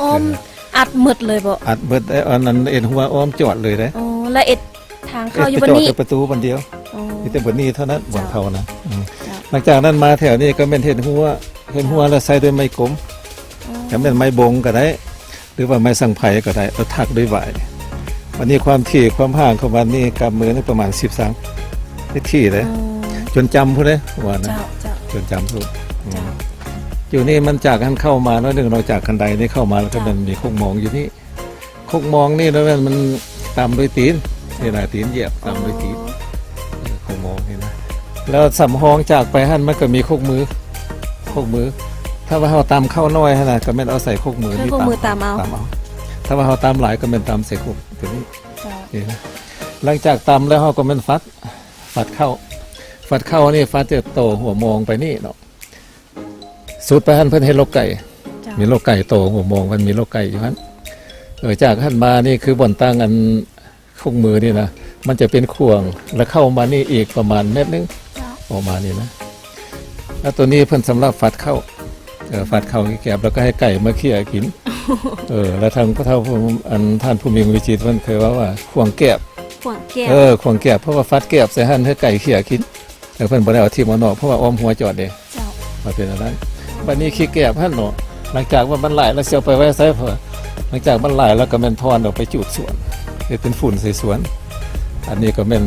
ອ້ອມ ເອີ ອັດໝົດເລີຍບໍ່? ອັດໝົດເດ້. ອັນນັ້ນເຮັດຮົ້ວອ້ອມຈອດເລີຍເດ້. ອໍ ແລ້ວເຮັດທາງເຂົ້າຢູ່ບ່ອນນີ້ ເຮັດຈະເຈາະແຕ່ປະຕູບ່ອນດຽວ. ອໍ ມີແຕ່ບ່ອນນີ້ເທົ່ານັ້ນ ເຈົ້າ ບ່ອນເຂົ້ານະ. ອືມ ເຈົ້າ ຫຼັງຈາກນັ້ນມາແຖວນີ້ກໍແມ່ນເຮັດຮົ້ວ, ເຮັດຮົ້ວແລ້ວໃສ່ດ້ວຍໄມ້ກົມ. ອໍ ກໍແມ່ນໄມ້ບົງກໍໄດ້. ຫຼືວ່າໄມ້ສັງໄພກໍໄດ້ ແລ້ວຖັກດ້ວຍຫວາຍ. ບັດນີ້ຄວາມຖີ່ຄວາມຫ່າງຂອງມັນນີ້ ກຳມືນີ້ປະມານສິບຊັງ ເຮັດຖີ່ເດ້ ອືມ ຈົນຈຳພຸ້ນເດ້ ວ່ານະ ເຈົ້າ ເຈົ້າ ຈົນຈຳພຸ້ນ ເຈົ້າ ອືມ ຢູ່ນີ້ມັນຈາກຫັ້ນເຂົ້າມາໜ້ອຍໜຶ່ງເນາະ ຈາກຄັນໄດນີ້ເຂົ້າມາ ແລ້ວກໍ ເຈົ້າ ມັນມີຄົກມອງຢູ່ນີ້. ຄົກມອງນີ້ແລ້ວມັນຕຳດ້ວຍຕີນ ນີ້ນະ ຕີນຢຽບຕຳດ້ວຍຕີນ ອໍ ເອີ ຄົກມອງນີ້ນະ. ແລ້ວສຳຮອງຈາກໄປຫັ້ນມັນກໍມີຄົກມື ຄົກມື ຖ້າວ່າເຮົາຕຳເຂົ້ານ້ອຍຫັ້ນນະ ກໍແມ່ນເອົາໃສ່ຄົກມື ຄື ນີ້ ຄົກມືຕຳ ຕຳເອົາ ຕຳເອົາ. ຖ້າວ່າເຮົາຕຳຫຼາຍກໍແມ່ນຕຳໃສ່ຄົກຕົວນີ້ ເຈົ້າ ນີ້ນະ. ຫຼັງຈາກຕຳແລ້ວເຮົາກໍແມ່ນຟັດ ຟັດເຂົ້າ ຟັດເຂົ້ານີ້ ຟັດຈາກຕໍ່ຫົວມອງໄປນີ້ເນາະ ສຸດໄປຫັ້ນເພິ່ນເຮັດລົກໄກ່ ເຈົ້າ ມີລົກໄກ່ຕໍ່ຫົວມອງ ມັນມີລົກໄກ່ຢູ່ຫັ້ນ. ເອີ ຈາກຫັ້ນມານີ້ຄືບ່ອນຕັ້ງອັນຄົກມືນີ້ນະ ມັນຈະເປັນຂວາງ ແລ້ວເຂົ້າມານີ້ອີກປະມານແມັດໜຶ່ງ ເຈົ້າ ອອກມານີ້ນະ. ແລ້ວຕົວນີ້ເພິ່ນສຳລັບຟັດເຂົ້າ ເອີ ຟັດເຂົ້າແກບ ແລ້ວກໍໃຫ້ໄກ່ມາເຂ້ຍກິນ ເອີ ແລ້ວທາງຜູ້ເຖົ້າ ອັນ ທ່ານຜູ້ມີວິຈິດເພິ່ນເຄີຍເວົ້າວ່າຂວາງແກບ ຂວາງແກບ ເອີ ຂວາງແກບ ເພາະວ່າຟັດແກບໃສ່ຫັ້ນໃຫ້ໄກ່ເຂ້ຍກິນ ແຕ່ເພິ່ນບໍ່ໄດ້ເອົາຖິ້ມເອົານອກ ເພາະວ່າອ້ອມຫົວຈອດເດ້ ເຈົ້າ ວ່າເປັນອັນນັ້ນ. ບັດນີ້ຂີ້ແກບຫັ້ນເນາະ ຫຼັງຈາກວ່າມັນຫຼາຍແລ້ວຊິເອົາໄປໄວ້ໃສ ເພາະວ່າຫຼັງຈາກມັນຫຼາຍແລ້ວກໍແມ່ນຖອນອອກໄປຈູດສວນ ເຮັດເປັນຝຸ່ນໃສ່ສວນ. ອັນນີ້ກໍແມ່ນ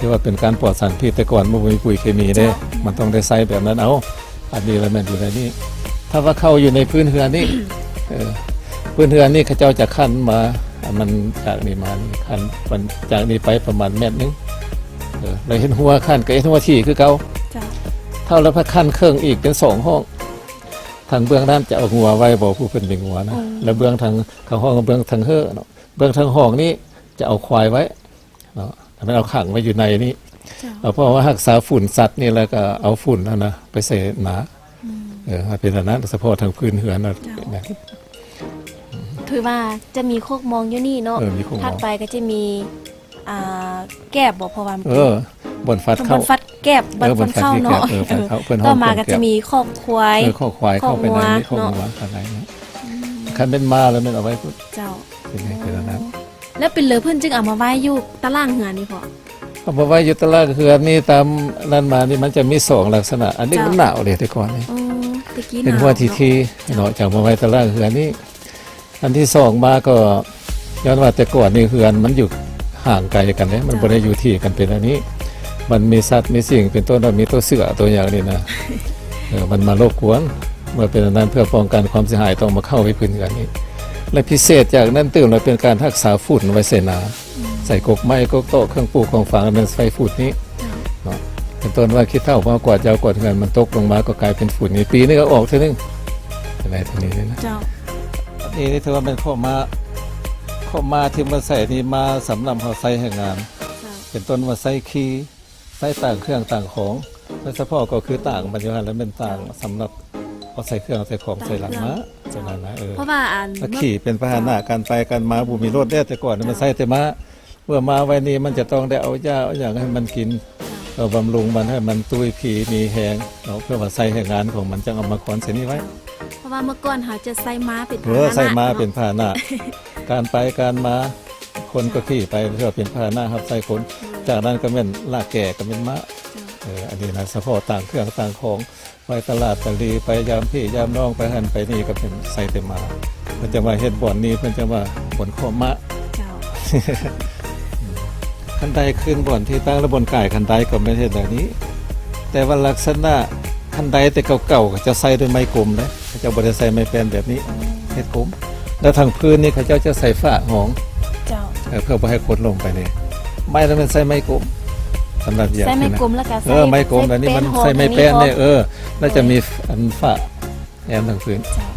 ຖືວ່າເປັນການປອດສານພິດ ແຕ່ກ່ອນມັນບໍ່ມີປຸ໋ຍເຄມີເດ້ ເຈົ້າ ມັນຕ້ອງໄດ້ໃຊ້ແບບນັ້ນເອົາ. ອັນນີ້ລະແມ່ນຢູ່ໃນນີ້ ຖ້າວ່າເຂົ້າຢູ່ໃນພື້ນເຮືອນນີ້ ເອີ ພື້ນເຮືອນນີ້ເຂົາເຈົ້າຈະຂັ້ນມາ ອັນມັນຈາກນີ້ມານີ້ ຂັ້ນ ມັນຈາກນີ້ໄປປະມານແມັດໜຶ່ງ ເອີ ແລ້ວເຮັດຮົ້ວ ຂັ້ນກໍເຮັດຮົ້ວຖີ່ຄືເກົ່າ ເຈົ້າ ເທົ່າແລ້ວພັດຂັ້ນເຄິ່ງອີກເປັນສອງຫ້ອງ ທາງເບື້ອງນັ້ນຈະເອົາງົວໄວ້ບໍ່ ຜູ້ເພິ່ນມີງົວນະ ອືມ ແລ້ວເບື້ອງທາງ ເຂົາຮ້ອງເບື້ອງທາງເຮີເນາະ ເບື້ອງທາງຫ້ອງນີ້ຈະເອົາຄວາຍໄວ້ ເນາະ ແລ້ວມັນເອົາຂັງໄວ້ຢູ່ໃນນີ້ ເຈົ້າ ເອີ ເພາະວ່າຮັກສາຝຸ່ນສັດນີ້ ແລ້ວກໍເອົາຝຸ່ນຫັ້ນນະໄປໃສ່ໜາ ອືມ ເອີ ໃຫ້ເປັນອັນນັ້ນ ສະເພາະທາງພື້ນເຮືອນນະ ເຈົ້າ ຖືວ່າຈະມີຄົກມອງຢູ່ນີ້ເນາະ ເອີ ມີຄົກມອງ ຖັດໄປກໍຈະມີ ອ່າ ແກບບໍ່ ເພາະວ່າ ເອີ ບ່ອນຟັດເຂົ້າ ບ່ອນຟັດແກບ ເອີ ບ່ອນຟັດເຂົ້າເນາະ ເອີ ຟັດເຂົ້າ ເພິ່ນຮ້ອງ ຕໍ່ມາກໍຈະມີຄອກຄວາຍ ເອີ ຄອກຄວາຍ ຄອກງົວ ເຂົ້າໄປໃນນີ້ ຄອກງົວ ເນາະ ຂ້າງໃນນີ້ ອືມ ຄັນແມ່ນມາແລ້ວແມ່ນເອົາໄວ້ພຸ້ນ ເຈົ້າ ເປັນຈັ່ງ ເປັນອັນນັ້ນ ແລ້ວເປັນເລີເພິ່ນຈຶ່ງເອົາມາໄວ້ຢູ່ຕາລ່າງເຮືອນນີ້ພໍ່? ເອົາມາໄວ້ຢູ່ຕາລ່າງເຮືອນນີ້ ຕາມນັ້ນມານີ້ ມັນຈະມີສອງລັກສະນະ ອັນນີ້ ເຈົ້າ ມັນໜາວເດ້ ແຕ່ກ່ອນນີ້ ອໍ ແຕ່ກີ້ ເປັນຫົວ ໜາວເນາະ ທີທີເນາະ ຈະເອົາມາໄວ້ຕາລ່າງເຮືອນນີ້. ອັນທີສອງມາກໍຍ້ອນວ່າແຕ່ກ່ອນນີ້ເຮືອນມັນຢູ່ຫ່າງໄກກັນເດ້ ມັນ ເຈົ້າ ບໍ່ໄດ້ຢູ່ທີ່ກັນເປັນອັນນີ້ ມັນມີສັດມີສິ່ງ ເປັນຕົ້ນວ່າມີໂຕເສືອໂຕຫຍັງນີ້ນະ ເອີ ມັນມາລົບກວນ ເມື່ອເປັນອັນນັ້ນ ເພື່ອປ້ອງກັນຄວາມເສຍຫາຍ ຕ້ອງມາເຂົ້າໄວ້ພື້ນເຮືອນນີ້ ແລະ ພິເສດຈາກນັ້ນຕື່ມ ລະເປັນການຮັກສາຝຸ່ນໄວ້ໃສ່ໜາ ອືມ ໃສ່ກົກໄມ້ ກົກເຕາະ ເຄື່ອງປູກຂອງຝັງ ແມ່ນໃສ່ຝຸ່ນນີ້ ເຈົ້າ ເນາະ ເປັນຕົ້ນວ່າຂີ້ເຖ້າມາກວາດຢາວກວາດເຮືອນ ມັນຕົກລົງມາກໍກາຍເປັນຝຸ່ນນີ້ ປີໜຶ່ງກໍອອກເທື່ອໜຶ່ງ ເປັນໄດ໋ຕົວນີ້ນະ ເຈົ້າ ອັນນີ້ຖືວ່າແມ່ນເຂົ້າມາ ເຂົ້າມາທີ່ມາໃສ່ນີ້ມາສຳລັບເຮົາໃຊ້ແຮງງານ ເຈົ້າ ເປັນຕົ້ນວ່າໃຊ້ຂີ່ ໃຊ້ຕ່າງເຄື່ອງຕ່າງຂອງ ໂດຍສະເພາະກໍຄືຕ່າງມັນຢູ່ຫັ້ນ ແລະແມ່ນຕ່າງ ເຈົ້າ ສຳລັບເອົາໃສ່ເຄື່ອງໃສ່ຂອງ ຕ່າງ ໃສ່ຫຼັງມ້າ ເຈົ້າ ເປັນນັ້ນນະ ເອີ ຂີ່ເປັນພາຫະນະ ເຈົ້າ ການໄປການມາ ບໍ່ມີລົດແດ່ ແຕ່ກ່ອນມັນໃຊ້ແຕ່ມ້າ ເມື່ອມາໄວ້ນີ້ມັນຈະຕ້ອງໄດ້ເອົາຫຍ້າເອົາຫຍັງໃຫ້ມັນກິນ ເຈົ້າ ເອີ ບຳລຸງມັນໃຫ້ມັນຕຸ້ຍພີມີແຮງເນາະ ເພື່ອວ່າໃຊ້ແຮງງານຂອງມັນ ຈັ່ງເອົາມາຄອນໃສ່ນີ້ໄວ້ ເຈົ້າ ເພາະວ່າເມື່ອກ່ອນເຮົາຈະໃຊ້ມ້າເປັນ ເອີ ພາຫະນະ ໃຊ້ມ້າເນາະ ເປັນພາຫະນະ ການໄປການມາ ຄົນກໍຂີ່ໄປເພື່ອເປັນພາຫະນະຮັບໃຊ້ຄົນ ເອີ ຈາກນັ້ນກໍແມ່ນລາກແກ່ກໍແມ່ນມ້າ ເຈົ້າ ເອີ ອັນນີ້ນະ ສະເພາະຕ່າງເຄື່ອງຕ່າງຂອງ ໄປຕະຫຼາດຕະຫຼີ ໄປຢາມພີ່ຢາມນ້ອງ ໄປຫັ້ນໄປນີ້ ກໍເປັນໃສ່ແຕ່ມ້າ ເພິ່ນຈັ່ງວ່າເຮັດບ່ອນນີ້ ເພິ່ນຈັ່ງວ່າບ່ອນຄອກມ້າ ເຈົ້າ ຄັນໄດຂຶ້ນບ່ອນທີ່ຕັ້ງ ແລະ ບ່ອນກາຍຄັນໄດກໍແມ່ນເຮັດແນວນີ້ ແຕ່ວ່າລັກສະນະຄັນໄດແຕ່ເກົ່າໆ ເຂົາເຈົ້າໃຊ້ດ້ວຍໄມ້ກົມເດ້ ເຂົາເຈົ້າບໍ່ໄດ້ໃຊ້ໄມ້ແປ້ນແບບນີ້ ເຮັດກົມ ແລ້ວທາງພື້ນນີ້ເຂົາເຈົ້າຈະໃສ່ຝາຮອງ ເຈົ້າ ເອີ ເພື່ອບໍ່ໃຫ້ຄົນລົງໄປນີ້ ໄມ້ນັ້ນແມ່ນໃຊ້ໄມ້ກົມ ສຳລັບຢາກ ໃຊ້ໄມ້ກົມ ແລ້ວກໍ ເອີ ໃຊ້ໄມ້ກົມ ອັນນີ້ມັນໃຊ້ໄມ້ແປ້ນນີ້ ເອີ ແລ້ວຈະມີອັນຝາແອ້ມທາງພື້ນ ເຈົ້າ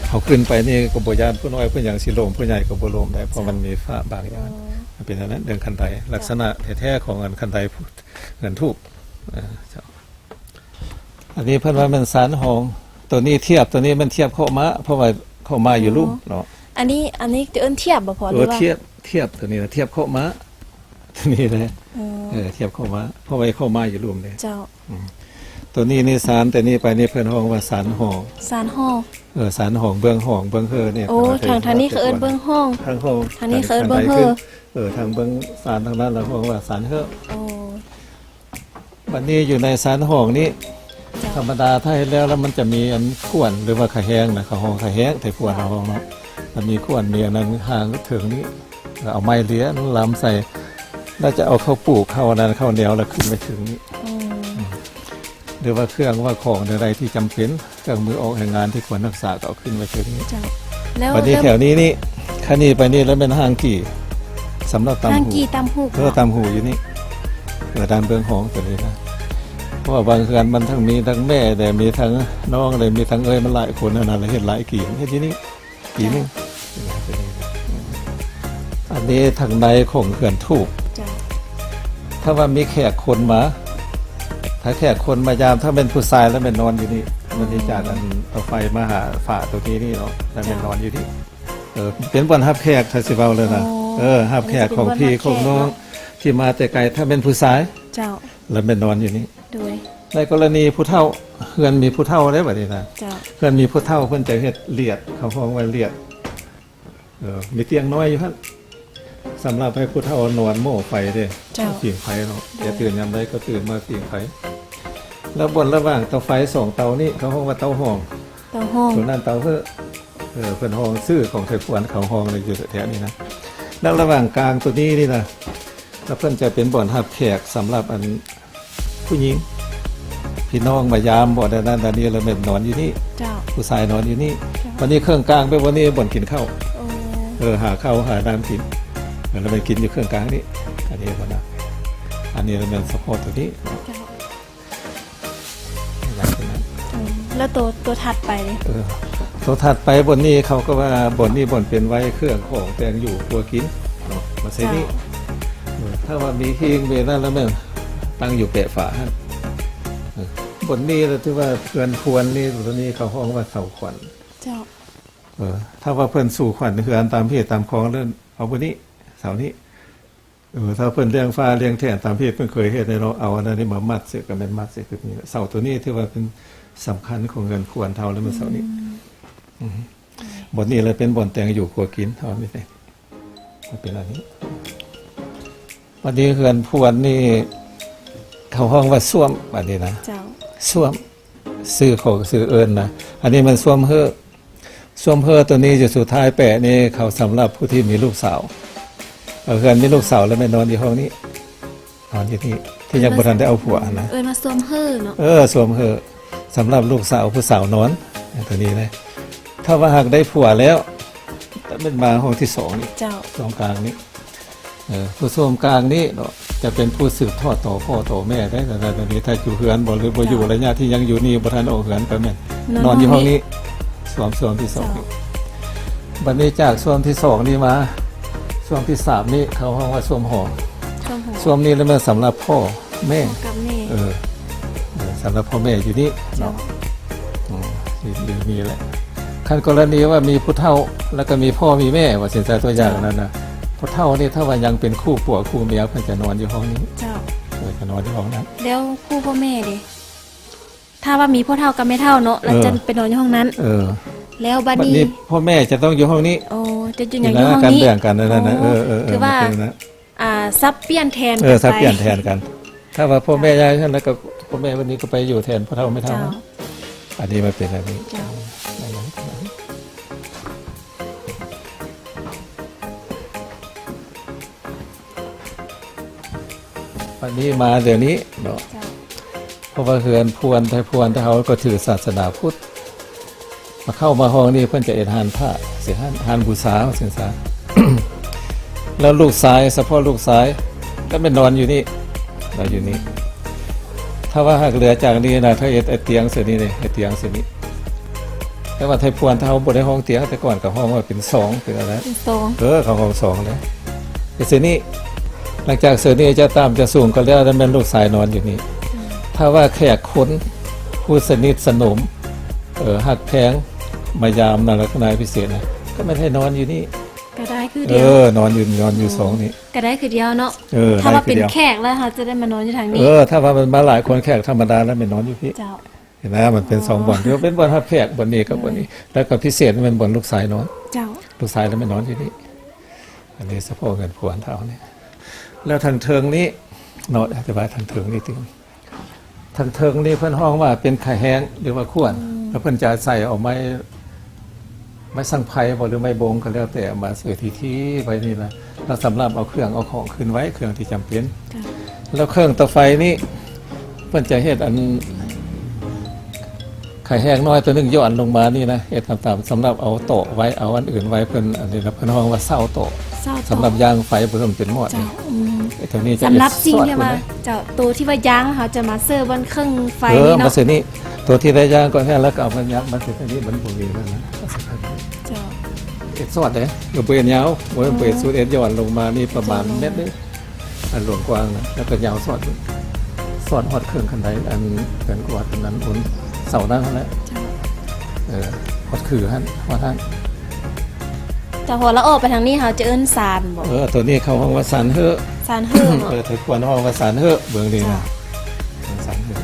ເຮົາຂຶ້ນໄປນີ້ກໍບໍ່ຢ້ານ ຜູ້ນ້ອຍຜູ້ຫຍັງຊິລົ້ມ ຜູ້ໃຫຍ່ກໍບໍ່ລົ້ມໄດ້ ເພາະມັນມີຝາບາງຢ່າງ ເປັນອັນນັ້ນ ເລື່ອງຄັນໄດ ລັກສະນະແທ້ໆຂອງອັນຄັນໄດເຮືອນທູບ ເອີ ເຈົ້າ. ອັນນີ້ເພິ່ນວ່າແມ່ນຊານຮອງ ໂຕນີ້ທຽບ ໂຕນີ້ແມ່ນທຽບຄອກມ້າ ເພາະວ່າຄອກມ້າຢູ່ລຸ່ມເນາະ ອັນນີ້ ອັນນີ້ຈະເອີ້ນທຽບບໍ່ພໍ່ ຫຼືວ່າ ທຽບ ທຽບ ໂຕນີ້ນະ ທຽບຄອກມ້າ ໂຕນີ້ແຫຼະ ເອີ ທຽບຄອກມ້າ ເພາະວ່າຄອກມ້າຢູ່ລຸ່ມເດ້ ເຈົ້າ ອືມ ໂຕນີ້ນີ້ຊານ ແຕ່ນີ້ໄປນີ້ເພິ່ນຮ້ອງວ່າຊານຫໍ ຊານຫໍ ເອີ ຊານຫໍ ເບື້ອງຫໍ ເບື້ອງເຮີນີ້ ໂອ້ ທາງ ທາງນີ້ເຂົາເອີ້ນເບື້ອງຫໍ ທາງ ທາງນີ້ເຂົາເອີ້ນເບື້ອງເຮີ ເອີ ທາງເບື້ອງຊານທາງນັ້ນລະຮ້ອງວ່າຊານເຮີ ໂອ້ ບັດນີ້ຢູ່ໃນຊານຫ້ອງນີ້ ເຈົ້າ ທຳມະດາຖ້າເຮັດແລ້ວ ແລ້ວມັນຈະມີອັນຂວນ ຫຼືວ່າຂະແຮງນະ ເຂົາຮ້ອງຂະແຮງ ໄທພວນເຮົາຮ້ອງເນາະ ມັນມີຂວັນ ມີອັນນັ້ນ ຫາງເທິງນີ້ ເອົາໄມ້ເລຍລຳໃສ່ ແລ້ວຈະເອົາເຂົ້າປູກ ເຂົ້າອັນນັ້ນ ເຂົ້າແນວ ແລ້ວຂຶ້ນໄປເທິງນີ້ ອືມ ຫຼືວ່າເຄື່ອງວ່າຂອງໃດໆທີ່ຈຳເປັນ ເຄື່ອງມືອອກແຮງງານທີ່ຄວນຮັກສາ ກໍເອົາຂຶ້ນໄປເທິງນີ້. ເຈົ້າ ແລ້ວ ບັດນີ້ແຖວນີ້ນີ້ ຄັນນີ້ໄປນີ້ແລ້ວແມ່ນຮ່າງກີ່ ສຳລັບຕ່ຳຫູ ຮ່າງກີ່ຕ່ຳຫູ ເອີ ຕ່ຳຫູຢູ່ນີ້ ເອີ ດ້ານເບື້ອງຫ້ອງຕົວນີ້ນະ ເພາະວ່າບາງເຮືອນມັນທັງມີທັງແມ່ແດ່ ມີທັງນ້ອງແດ່ ມີທັງເອື້ອຍ ມັນຫຼາຍຄົນຫັ້ນນະ ແລ້ວເຮັດຫຼາຍກີ່ ເຮັດຢູ່ນີ້ ປີໜຶ່ງ. ອັນນີ້ທາງໃນຂອງເຮືອນທູບ. ເຈົ້າ ຖ້າວ່າມີແຂກຄົນມາ ຖ້າແຂກຄົນມາຢາມ ຖ້າແມ່ນຜູ້ຊາຍແລ້ວແມ່ນນອນຢູ່ນີ້. ອໍ ມັນຈາກອັນເຕົາໄຟມາຫາຝາຕົວນີ້ນີ້ເນາະ ແລ້ວແມ່ນນອນຢູ່ນີ້. ເອີ ເປັນບ່ອນຮັບແຂກ ຖ້າຊິເວົ້າແລ້ວນະ. ອໍ ເອີ ຮັບແຂກຂອງພີ່ຂອງນ້ອງ ທີ່ມາແຕ່ໄກ ຖ້າແມ່ນຜູ້ຊາຍ ເຈົ້າ ແລ້ວແມ່ນນອນຢູ່ນີ້. ໂດຍ ໃນກໍລະນີຜູ້ເຖົ້າ ເຮືອນມີຜູ້ເຖົ້າເດ້ບັດນີ້ນະ. ເຈົ້າ ເຮືອນມີຜູ້ເຖົ້າ ເພິ່ນຈະເຮັດລຽດ ເຂົາຮ້ອງວ່າລຽດ ເອີ ມີຕຽງນ້ອຍຢູ່ຫັ້ນ ສຳລັບໃຫ້ຜູ້ເຖົ້ານອນໝໍ້ໄຟເດ້. ເຈົ້າ ຜິງໄຟເນາະ. ໂດຍ ແກຕື່ນຍາມໃດກໍຕື່ນມາຜິງໄຟ ແລ້ວບ່ອນລະຫວ່າງເຕົາໄຟສອງເຕົານີ້ ເຂົາຮ້ອງວ່າເຕົາຫ້ອງ. ເຕົາຫ້ອງ ໂຕນັ້ນເຕົາເຮີ້ ເອີ ເພິ່ນຮ້ອງ ຊື່ຂອງໄທພວນເຂົາຮ້ອງຢູ່ແຖວນີ້ນະ. ແລ້ວລະຫວ່າງກາງໂຕນີ້ນີ້ນະ ແລ້ວເພິ່ນຈະເປັນບ່ອນຮັບແຂກສຳລັບອັນ ຜູ້ຍິງ ພີ່ນ້ອງມາຢາມ ບໍ່ ອັນນັ້ນອັນນີ້ ແລ້ວແມ່ນນອນຢູ່ນີ້. ເຈົ້າ ຜູ້ຊາຍນອນຢູ່ນີ້. ເຈົ້າ ບັດນີ້ເຄິ່ງກາງໄປ ບ່ອນນີ້ບ່ອນກິນເຂົ້າ. ໂອ້ ເອີ ຫາເຂົ້າຫານ້ຳກິນ ແລ້ວແມ່ນກິນຢູ່ເຄິ່ງກາງນີ້. ອັນນີ້ບໍ່ນະ ອັນນີ້ແມ່ນສະເພາະໂຕນີ້. ເຈົ້າ ຫຼັງຈາກນັ້ນ ອືມ ແລ້ວໂຕ ໂຕຖັດໄປເດ? ເອີ ໂຕຖັດໄປບ່ອນນີ້ ເຂົາກໍວ່າບ່ອນນີ້ບ່ອນເປັນໄວ້ເຄື່ອງຂອງແຕ່ງຢູ່ຄົວກິນເນາະ ມາໃສ່ນີ້. ເຈົ້າ ເອີ ຖ້າວ່າມີຫີງມີນັ້ນແລ້ວແມ່ນຕັ້ງຢູ່ແປະຝາຫັ້ນ. ເອີ ບ່ອນນີ້ລະຖືວ່າເຮືອນຄວນນີ້ ຕົວນີ້ເຂົາຮ້ອງວ່າເສົາຂວັນ. ເຈົ້າ ເອີ ຖ້າວ່າເພິ່ນສູ່ຂວັນເຮືອນຕາມຮີດຕາມຄອງ ແລ້ວເອົາບ່ອນນີ້ ເສົານີ້. ເອີ ຖ້າເພິ່ນລ້ຽງຟ້າລ້ຽງແຖນຕາມທີ່ເພິ່ນເຄີຍເຮັດເນາະ ເອົາອັນນັ້ນນີ້ມາມັດໃສ່ ກໍແມ່ນມັດໃສ່ຄືນີ້. ເສົາຕົວນີ້ຖືວ່າເປັນສຳຄັນຂອງເຮືອນຄວນເຮົາ ແລ້ວແມ່ນເສົານີ້. ອືມ ອືມ ບ່ອນນີ້ລະເປັນບ່ອນແຕ່ງຢູ່ຄົວກິນເຮົານີ້ເດ້ ເປັນອັນນີ້. ບັດນີ້ເຮືອນພວນນີ້ ເຂົາຮ້ອງວ່າສ້ວມ ອັນນີ້ນະ. ເຈົ້າ ສ້ວມ ຊື່ເຂົາ ຊື່ເອີ້ນນະ. ອັນນີ້ແມ່ນສ້ວມເຮີ້. ສ້ວມເຮີ້ໂຕນີ້ຢູ່ສຸດທ້າຍແປະນີ້ ເຂົາສຳລັບຜູ້ທີ່ມີລູກສາວ. ເອີ ເຮືອນມີລູກສາວແລ້ວແມ່ນນອນຢູ່ຫ້ອງນີ້ ນອນຢູ່ນີ້ ທີ່ຍັງບໍ່ທັນໄດ້ເອົາຜົວຫັ້ນນະ. ເອີ້ນວ່າສ້ວມເຮີ້ເນາະ. ເອີ ສ້ວມເຮີ້ ສຳລັບລູກສາວ ຜູ້ສາວນອນ ໂຕນີ້ນະ. ຖ້າວ່າຫາກໄດ້ຜົວແລ້ວ ແມ່ນມາຫ້ອງທີສອງນີ້. ເຈົ້າ ຫ້ອງກາງນີ້. ເອີ ຜູ້ຊົມກາງນີ້ເນາະ ຈະເປັນຜູ້ສືບທອດຕໍ່ພໍ່ຕໍ່ແມ່ໄດ້. ແຕ່ດຽວນີ້ຖ້າຢູ່ເຮືອນບໍ່ ຫຼືບໍ່ຢູ່ ເຈົ້າ ໄລຍະທີ່ຍັງຢູ່ນີ້ ບໍ່ທັນອອກເຮືອນ ກໍແມ່ນນອນ ນອນຢູ່ຫ້ອງນີ້ ຫ້ອງນີ້ ສວມ ສວມທີສອງ. ເຈົ້າ ບັດນີ້ຈາກສວມທີສອງນີ້ມາ ສວມທີສາມນີ້ ເຂົາຮ້ອງວ່າສວມຫອ ສວມຫອ ສວມນີ້ລະແມ່ນສຳລັບພໍ່ແມ່ ພໍ່ກັບແມ່. ເອີ ເອີ ສຳລັບພໍ່ແມ່ຢູ່ນີ້ເນາະ. ເຈົ້າ ອືມ ຢູ່ ຢູ່ນີ້ແຫຼະ. ຄັນກໍລະນີວ່າມີຜູ້ເຖົ້າ ແລ້ວກໍມີພໍ່ມີແມ່ ວ່າຊັ້ນຊະ ຕົວຢ່າງນັ້ນນະ. ເຈົ້າ ຜູ້ເຖົ້ານີ້ ຖ້າວ່າຍັງເປັນຄູ່ຜົວຄູ່ເມຍ ເພິ່ນຈະນອນຢູ່ຫ້ອງນີ້. ເຈົ້າ ເອີ ຈະນອນຢູ່ຫ້ອງນັ້ນ. ແລ້ວຄູ່ພໍ່ແມ່ເດ? ຖ້າວ່າມີພໍ່ເຖົ້າກັບແມ່ເຖົ້າເນາະ ແລ້ວ ເອີ ຈະໄປນອນຢູ່ຫ້ອງນັ້ນ. ເອີ ແລ້ວບັດນີ້ ບັດນີ້ພໍ່ແມ່ຈະຕ້ອງຢູ່ຫ້ອງນີ້. ໂອ້ ຈະຢູ່ຫຍັງຢູ່ຫ້ອງນີ້. ແບ່ງກັນນັ້ນນະ. ໂອ້ ເອີ ເອີ ເອີ ຖືວ່າ ມັນເປັນນະ ອ່າ ສັບປ່ຽນແທນ ເອີ ກັນໄປ ສັບປ່ຽນແທນກັນ. ຖ້າວ່າພໍ່ແມ່ ເຈົ້າ ຍ້າຍຊັ້ນ ແລ້ວກໍພໍ່ແມ່ວັນນີ້ກໍໄປຢູ່ແທນພໍ່ເຖົ້າແມ່ເຖົ້າ. ເຈົ້າ ອັນນີ້ມັນເປັນອັນນີ້. ເຈົ້າ ບັດນີ້ມາດຽວນີ້ເນາະ. ເຈົ້າ ເພາະວ່າເຮືອນພວນ ໄທພວນ ໄທເຮົາກໍຖືສາສະໜາພຸດ. ມາເຂົ້າມາຫ້ອງນີ້ ເພິ່ນຈະເຮັດຮ້ານຜ້າ ເສຍຮ້ານ ຮ້ານບູຊາ ວ່າຊັ້ນຊະ. ແລ້ວລູກຊາຍ ສະເພາະລູກຊາຍ ກໍແມ່ນນອນຢູ່ນີ້ ນອນຢູ່ນີ້. ຖ້າວ່າຫາກເຫຼືອຈາກນີ້ນະ ຖ້າເຮັດ ເຮັດຕຽງເຊິ່ນີ້ເດ້ ເຮັດຕຽງເຊິ່ນີ້. ແຕ່ວ່າໄທພວນ ຖ້າເຮົາບໍ່ໄດ້ຮ້ອງຕຽງ ແຕ່ກ່ອນກໍຮ້ອງວ່າເປັນຊອງ ເປັນອັນນັ້ນ ເປັນຊອງ. ເອີ ເຂົາຮ້ອງຊອງເດ້. ເຮັດເຊິ່ນີ້ ຫຼັງຈາກເຊິ່ນີ້ຈະຕ່ຳຈະສູງກໍແລ້ວ ແຕ່ແມ່ນລູກຊາຍນອນຢູ່ນີ້. ອືມ ຖ້າວ່າແຂກຄົນຜູ້ສະໜິດສະໜົມ ເອີ ຮັກແພງ ມາຢາມໃນລັກສະນະພິເສດນະ ກໍແມ່ນໃຫ້ນອນຢູ່ນີ້. ກໍໄດ້ຄືດຽວ. ເອີ ນອນຢູ່ ນອນຢູ່ ອໍ ຊອງນີ້ ກໍໄດ້ຄືດຽວເນາະ. ເອີ ຖ້າວ່າເປັນແຂກແລ້ວ ເຮົາຈະໄດ້ມານອນຢູ່ທາງນີ້. ເອີ ຖ້າວ່າມັນມາຫຼາຍຄົນ ແຂກທຳມະດາແລ້ວແມ່ນນອນຢູ່ພີ້. ເຈົ້າ ເຫັນນະ ມັນເປັນສອງບ່ອນ ອໍ ທີ່ວ່າເປັນບ່ອນຮັບແຂກ ບ່ອນນີ້ກັບບ່ອນນີ້. ແລ້ວກໍພິເສດແມ່ນບ່ອນລູກຊາຍນອນ. ເຈົ້າ ລູກຊາຍແລ້ວແມ່ນນອນຢູ່ນີ້. ອັນນີ້ສະເພາະເຮືອນພວນເຮົານີ້. ແລ້ວທາງເທິງນີ້ເນາະ ອະທິບາຍທາງເທິງນີ້ຕື່ມ. ທາງເທິງນີ້ເພິ່ນຮ້ອງວ່າເປັນຂະແຮງ ຫຼືວ່າຂວັນ. ອືມ ແລ້ວເພິ່ນຈະໃສ່ເອົາໄມ້ ໄມ້ສັງໄພບໍ ຫຼືໄມ້ບົງກໍແລ້ວແຕ່ ເອົາມາເສີດທີ່ໆໄວ້ນີ້ນະ ແລ້ວສຳລັບເອົາເຄື່ອງເອົາຂອງຂຶ້ນໄວ້ ເຄື່ອງທີ່ຈຳເປັນ. ເຈົ້າ. ແລ້ວເຄື່ອງເຕົາໄຟນີ້ ເພິ່ນຈະເຮັດອັນ ໄຂແຫ້ງນ້ອຍຕົວໜຶ່ງຢ່ອນລົງມານີ້ນະ ເຮັດຕາມໆ ສຳລັບເອົາໂຕະໄວ້ ເອົາອັນອື່ນໄວ້ ເພິ່ນ ອັນນີ້ນະ ເພິ່ນຮ້ອງວ່າເສົາໂຕະ ເສົາໂຕະ ສຳລັບຍ່າງໄຟບໍ່ໃຫ້ມັນເປັນມອດ. ເຈົ້າ. ອືມ ໄອ້ຕົວນີ້ຈະ ສຳລັບສິ່ງທີ່ວ່າ ເຮັດສອດພຸ້ນນະ. ເຈົ້າ ໂຕທີ່ວ່າຍ່າງ ເຮົາຈະມາເສີບບ່ອນເຄື່ອງໄຟ ເອີ ນີ້ເນາະ ມາເສີບນີ້ ໂຕທີ່ໄດ້ຍ່າງກ່ອນແທ້ ແລ້ວກໍເອົາມາຍັດມາເສີບນີ້ ມັນບໍ່ມີແລ້ວນະ. ເຈົ້າ. ເຮັດສອດເດ້ ບໍ່ເຮັດຍາວ ບໍ່ເຮັດ ເອີ ສູດເອັດ ຍ້ອນລົງມານີ້ປະມານ ເຈົ້າ ແມັດໜຶ່ງ ອັນຫຼວງກວ້າງນະ ແລ້ວກໍຍາວສອດ ສອດຮອດເຄິ່ງຄັນໄດ ອັນເຮືອນກວດອັນນັ້ນ ບົນເສົານັ້ນຫັ້ນແຫຼະ. ເຈົ້າ. ເອີ ຮອດຄືຫັ້ນ ຮອດຫັ້ນ. ເຈົ້າ ພໍລະອອກໄປທາງນີ້ ເຮົາຈະເອີ້ນຊານບໍ? ເອີ ຕົວນີ້ເຂົາຮ້ອງວ່າຊານເຮີ້ ຊານເຮີ້ເນາະ. ເອີ ໄທພວນຮ້ອງວ່າຊານເຮີ້ ເບິ່ງນີ້ນະ. ເຈົ້າ. ຊານເຮີ້.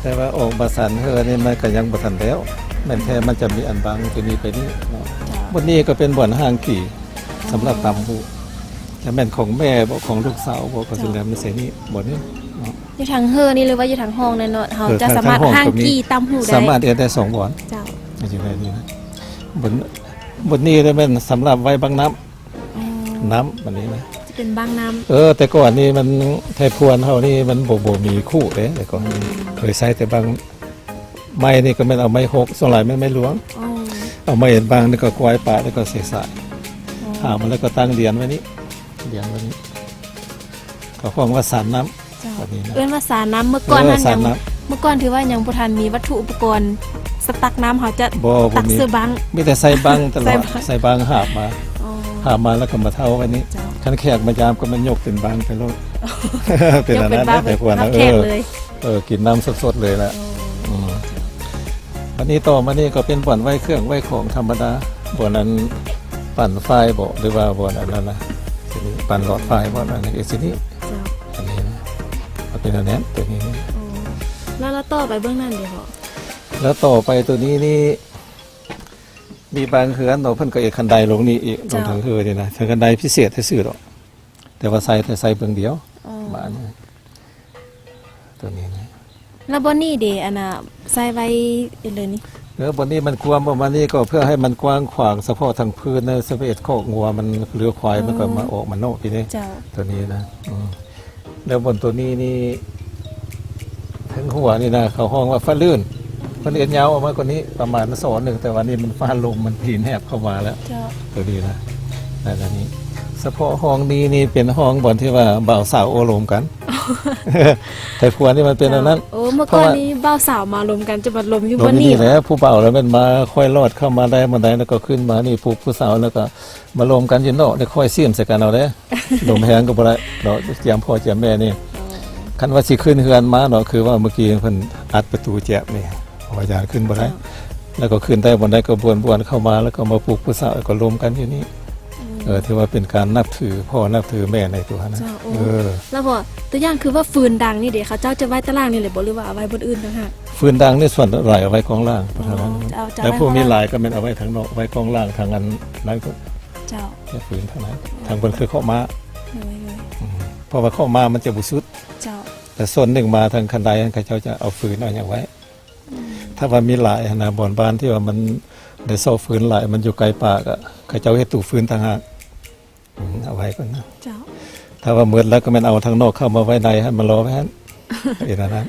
ແຕ່ວ່າອອກມາຊານເຮີ້ນີ້ ມັນກໍຍັງບໍ່ທັນແລ້ວ ແມ່ນແທ້ມັນຈະມີອັນບັງຕົວນີ້ໄປນີ້ເນາະ. ເຈົ້າ. ບ່ອນນີ້ກໍເປັນບ່ອນຮ່າງກີ່ ສຳລັບຕຳຫູກ ຈະແມ່ນຂອງແມ່ບໍ ຂອງລູກສາວບໍ ກໍ ເຈົ້າ ຊິແມ່ນໃສ່ນີ້ ບ່ອນນີ້ເນາະ. ຢູ່ທາງເຮີ້ນີ້ ຫຼືວ່າຢູ່ທາງຫ້ອງນັ້ນເນາະ ເຮົາ ເອີ ຈະສາມາດຮ່າງກີ່ຕຳຫູກໄດ້ ສາມາດເຮັດໄດ້ສອງບ່ອນ. ເຈົ້າ. ຢູ່ໃນນີ້ນະ ບ່ອນ ບ່ອນນີ້ແມ່ນສຳລັບໄວ້ບັງນ້ຳ ອໍ ນ້ຳອັນນີ້ນະ ຈະເປັນບັງນ້ຳ. ເອີ ແຕ່ກ່ອນນີ້ມັນ ໄທພວນເຮົານີ້ມັນບໍ່ ບໍ່ມີຄຸເດ້ ແຕ່ກ່ອນ ອືມ ເຄີຍໃຊ້ແຕ່ບັງ. ໄມ້ນີ້ກໍແມ່ນເອົາໄມ້ຫົກ ສ່ວນຫຼາຍແມ່ນໄມ້ຫຼວງ. ອໍ. ເອົາໄມ້ເຮັດບັງ ແລ້ວກໍກວາຍປາ ແລ້ວກໍເສສາຍ ອໍ ຫາມາ ແລ້ວກໍຕັ້ງລຽນໄວ້ນີ້ ລຽນໄວ້ນີ້ ເຂົາຮ້ອງວ່າຊານນ້ຳ. ເຈົ້າ. ແບບນີ້ນະ ເອີ້ນວ່າຊານນ້ຳ. ເມື່ອກ່ອນ ເອີ ນັ້ນຍັງ ຊານນ້ຳ ເມື່ອກ່ອນຖືວ່າຍັງບໍ່ທັນມີວັດຖຸອຸປະກອນສະຕັກນ້ຳ ເຮົາຈະ ບໍ່ ບໍ່ ຕັກ ມີ ໃສ່ບັງ ມີແຕ່ໃສ່ບັງຕະຫຼອດ ໃສ່ບັງ ໃສ່ບັງຫາບມາ. ອໍ ຫາບມາແລ້ວກໍມາເທົາໄວ້ນີ້. ເຈົ້າ. ຄັນແຂກມາຢາມກໍແມ່ນຍົກເປັນບັງໄປໂລດ ເປັນອັນນັ້ນ ເປັນບັງ ແຕ່ພວກນັ້ນ ຮັບແຂກເລີຍ. ເອີ ເອີ ກິນນ້ຳສົດໆເລີຍລະ. ອໍ ອືມ ເຈົ້າ. ອັນນີ້ຕໍ່ມານີ້ກໍເປັນບ່ອນໄວ້ເຄື່ອງໄວ້ຂອງທຳມະດາ ບ່ອນອັນປັ່ນຝ້າຍບໍ ຫຼືວ່າບ່ອນອັນນັ້ນນະ ຊິນີ້ ປັ່ນຫຼອດຝ້າຍ ບ່ອນອັນນີ້ ຊິນີ້. ເຈົ້າ. ອັນນີ້ນະ ເອົາເປັນແນວນັ້ນ ຕົວນີ້ນີ້. ອໍ ແລ້ວ ແລ້ວຕໍ່ໄປເບື້ອງນັ້ນເດເພາະ? ແລ້ວຕໍ່ໄປຕົວນີ້ນີ້ ມີບາງເຮືອນເນາະ ເພິ່ນກໍເຮັດຄັນໄດລົງນີ້ອີກ. ເຈົ້າ. ລົງທາງເຮືອນີ້ນະ ເປັນຄັນໄດພິເສດຊື່ໆດອກ ແຕ່ວ່າໃສ່ ແຕ່ໃສ່ເບື້ອງດຽວ. ອໍ ບາດນີ້ ຕົວນີ້ນະ. ແລ້ວບ່ອນນີ້ເດ ອັນນ່າ ໃສ່ໄວ້ເລີຍນີ້? ເອີ ບ່ອນນີ້ມັນກວ້າງປະມານນີ້ ກໍເພື່ອໃຫ້ມັນກວ້າງຂວາງ ສະເພາະທາງພື້ນນະ ສະເພາະຄອກງົວມັນ ຫຼືຄວາຍມັນ ເອີ ກໍມາອອກມານອກພີ້ເດ້. ເຈົ້າ. ຕົວນີ້ນະ ອືມ ແລ້ວບ່ອນຕົວນີ້ນີ້ ເທິງຫົວນີ້ນະ ເຂົາຮ້ອງວ່າຟ້າລື່ນ ເພິ່ນເຮັດຍາວອອກມາກວ່ານີ້ປະມານສອນໜຶ່ງ ແຕ່ວ່ານີ້ມັນຟ້າລົມມັນພີນແຮບເຂົ້າມາແລ້ວ. ເຈົ້າ. ຕົວນີ້ນະ ແລ້ວນີ້ ສະເພາະຫ້ອງນີ້ນີ້ເປັນຫ້ອງບ່ອນທີ່ວ່າບ່າວສາວໂອ້ລົມກັນ. ແຕ່ຄົວນີ້ມັນເປັນແນວນັ້ນ. ໂອ້ ເມື່ອກ່ອນນີ້ບ່າວສາວມາລົມກັນ ຈະມາລົມຢູ່ບ່ອນນີ້. ລົມຢູ່ນີ້ແຫຼະ ຜູ້ບ່າວລະແມ່ນມາຄ່ອຍລອດເຂົ້າມາໄດ້ ມາໄດ້ ແລ້ວກໍຂຶ້ນມານີ້ ຜູ້ ຜູ້ສາວແລ້ວກໍມາລົມກັນຢູ່ນອກ ໄດ້ຄ່ອຍຊິມໃສ່ກັນເອົາເດ້. ລົມແຮງກໍບໍ່ໄດ້ເນາະ ຈຽມພໍ່ຈຽມແມ່ນີ້. ອໍ ຄັນວ່າຊິຂຶ້ນເຮືອນມາເນາະ ຄືວ່າເມື່ອກີ້ເພິ່ນອັດປະຕູແຈບນີ້ ເພາະວ່າຢ້ານຂຶ້ນບໍ່ໄດ້. ເຈົ້າ. ແລ້ວກໍຂຶ້ນໄດ້ບ່ອນໃດກໍບວນໆເຂົ້າມາ ແລ້ວກໍມາປຸກຜູ້ສາວ ແລ້ວກໍລົມກັນຢູ່ນີ້. ອືມ. ເອີ ຖືວ່າເປັນການນັບຖືພໍ່ນັບຖືແມ່ໃນຕົວນະ. ເຈົ້າ. ໂອ້ ເອີ ແລ້ວບໍ່ ຕົວຢ່າງຄືວ່າຟືນດັງນີ້ເດ ເຂົາເຈົ້າຈະໄວ້ຕາລ່າງນີ້ເລີຍບໍ່ ຫຼືວ່າເອົາໄວ້ບ່ອນອື່ນຕ່າງຫາກ? ຟືນດັງນີ້ສ່ວນຫຼາຍເອົາໄວ້ກ້ອງລ່າງ. ອໍ ເຈົ້າ ແລ້ວຜູ້ມີຫຼາຍກໍແມ່ນເອົາໄວ້ທາງນອກ ໄວ້ກ້ອງລ່າງທາງອັນນັ້ນ. ເຈົ້າ. ເຮັດຟືນທາງນັ້ນ ທາງເພິ່ນຄືເຄາະມ້າ. ໂດຍ ໂດຍ. ອືມ ເພາະວ່າເຄາະມ້າມັນຈະບໍ່ສຸດ. ເຈົ້າ. ແຕ່ສ່ວນໜຶ່ງມາທາງຄັນໄດຫັ້ນ ເຂົາເຈົ້າຈະເອົາຟືນເອົາຫຍັງໄວ້. ອືມ. ຖ້າວ່າມີຫຼາຍຫັ້ນນະ ບ່ອນບ້ານທີ່ວ່າມັນໄດ້ຊອກຟືນຫຼາຍ ມັນຢູ່ໃກ້ປ່າ ກໍເຂົາເຈົ້າເຮັດຕູ້ຟືນຕ່າງຫາກ. ອືມ ເອົາໄວ້ກ່ອນນະ. ເຈົ້າ. ຖ້າວ່າໝົດແລ້ວ ກໍແມ່ນເອົາທາງນອກເຂົ້າມາໄວ້ໃນຫັ້ນ ມາລໍໄວ້ຫັ້ນ. ເຮັດແນວນັ້ນ.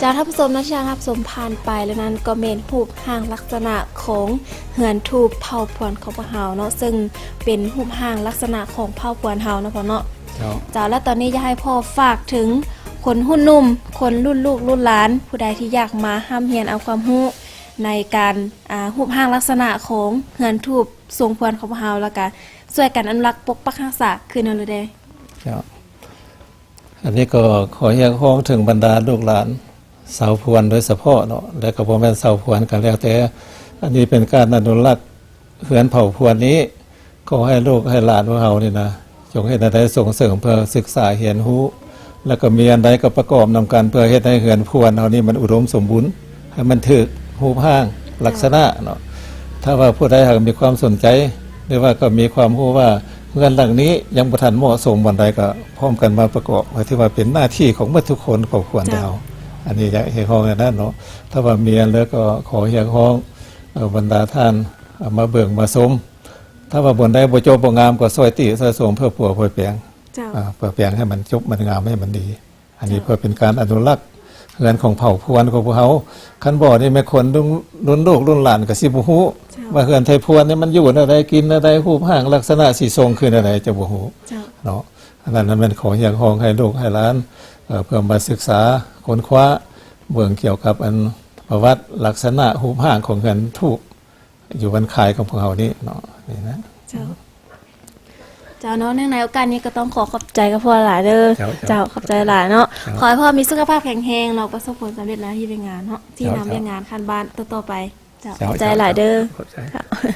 ຈາກທ່ານຜູ້ຊົມເນາະ ທີ່ທ່ານຮັບຊົມຜ່ານໄປແລ້ວນັ້ນ ກໍແມ່ນຮູບຮ່າງລັກສະນະຂອງເຮືອນທູບເຜົ່າພວນຂອງພວກເຮົາເນາະ ເຊິ່ງເປັນຮູບຮ່າງລັກສະນະຂອງເຜົ່າພວນເຮົາເນາະພໍ່ເນາະ. ເຈົ້າ. ເຈົ້າ ແລ້ວຕອນນີ້ຢາກໃຫ້ພໍ່ຝາກເຖິງຄົນຮຸ່ນໜຸ່ມ ຄົນລຸ້ນລູກລຸ້ນຫຼານ ຜູ້ໃດທີ່ຢາກມາຮ່ຳຮຽນເອົາຄວາມຮູ້ໃນການ ອ່າ ຮູບຮ່າງລັກສະນະຂອງເຮືອນທູບ ຊົງພວນຂອງພວກເຮົາ ແລ້ວກະຊ່ວຍກັນອະນຸລັກປົກປັກຮັກສາຄືນນັ້ນເລີຍເດ້. ເຈົ້າ ອັນນີ້ກໍຂໍຮຽກຮ້ອງເຖິງບັນດາລູກຫຼານຊາວພວນໂດຍສະເພາະເນາະ ແລະກໍບໍ່ແມ່ນຊາວພວນກໍແລ້ວແຕ່ ອັນນີ້ເປັນການອະນຸລັກເຮືອນເຜົ່າພວນນີ້ ຂໍໃຫ້ລູກໃຫ້ຫຼານພວກເຮົານີ້ນະ ຈົ່ງເຮັດແນວໃດສົ່ງເສີມເພື່ອສຶກສາຮຽນຮູ້ ແລ້ວກໍມີອັນໃດກໍປະກອບນຳກັນ ເພື່ອເຮັດໃຫ້ເຮືອນພວນເຮົານີ້ມັນອຸດົມສົມບູນ ໃຫ້ມັນຖືກຮູບຮ່າງລັກສະນະເນາະ. ຖ້າວ່າຜູ້ໃດຫາກມີຄວາມສົນໃຈ ຫຼືວ່າກໍມີຄວາມຮູ້ວ່າເຮືອນຫຼັງນີ້ຍັງບໍ່ທັນເໝາະສົມບ່ອນໃດ ກໍພ້ອມກັນມາປະກອບ ກໍຖືວ່າເປັນໜ້າທີ່ຂອງໝົດທຸກຄົນ ຄອບຄົວເຮົາ. ອັນນີ້ຢາກຮຽກຮ້ອງແນວນັ້ນເນາະ. ຖ້າວ່າມີອັນເລີກກໍຂໍຮຽກຮ້ອງ ເອີ ບັນດາທ່ານ ເອົາມາເບິ່ງມາຊົມ ຖ້າວ່າບ່ອນໃດບໍ່ຈົບບໍ່ງາມກໍຊ່ອຍຕິຊ່ອຍຊົມເພື່ອປົວເພື່ອແປງ ເຈົ້າ ອາ ເພື່ອແປງໃຫ້ມັນຈົບມັນງາມໃຫ້ມັນດີ. ອັນນີ້ ເຈົ້າ ເພື່ອເປັນການອະນຸລັກເຮືອນຂອງເຜົ່າພວນຂອງພວກເຮົາ. ຄັນບໍ່ນີ້ແມ່ນຄົນລຸ້ນ ລຸ້ນລູກລຸ້ນຫຼານກໍຊິບໍ່ຮູ້ ເຈົ້າ ວ່າເຮືອນໄທພວນນີ້ມັນຢູ່ແນວໃດ ກິນແນວໃດ ຮູບຮ່າງລັກສະນະສີຊົງຄືແນວໃດ ຈະບໍ່ຮູ້ ເຈົ້າ ເນາະ. ອັນນັ້ນແມ່ນຂໍຮຽກຮ້ອງໃຫ້ລູກໃຫ້ຫຼານ ເອີ ເພື່ອມາສຶກສາຄົ້ນຄວ້າເບິ່ງກ່ຽວກັບອັນປະຫວັດລັກສະນະຮູບຮ່າງຂອງເຮືອນທູບ ຢູ່ບ້ານຄາຍຂອງພວກເຮົານີ້ເນາະ ນີ້ນະ. ເຈົ້າ ເຈົ້າເນາະ ເນື່ອງໃນໂອກາດນີ້ກໍຕ້ອງຂໍຂອບໃຈກັບພໍ່ຫຼາຍເດີ. ເຈົ້າ ເຈົ້າ ເຈົ້າ ຂອບໃຈຫຼາຍເນາະ. ເຈົ້າ ຂໍໃຫ້ພໍ່ມີສຸຂະພາບແຂງແຮງເນາະ ປະສົບຜົນສຳເລັດໃນໜ້າທີ່ວຽກງານເນາະ ຊີ້ນຳ ເຈົ້າ ວຽກງານຂັ້ນບ້ານຕໍ່ໆໄປ. ເຈົ້າ ເຈົ້າ ຂອບໃຈຫຼາຍເດີ. ເຈົ້າ ເຈົ້າ ຂອບໃຈ.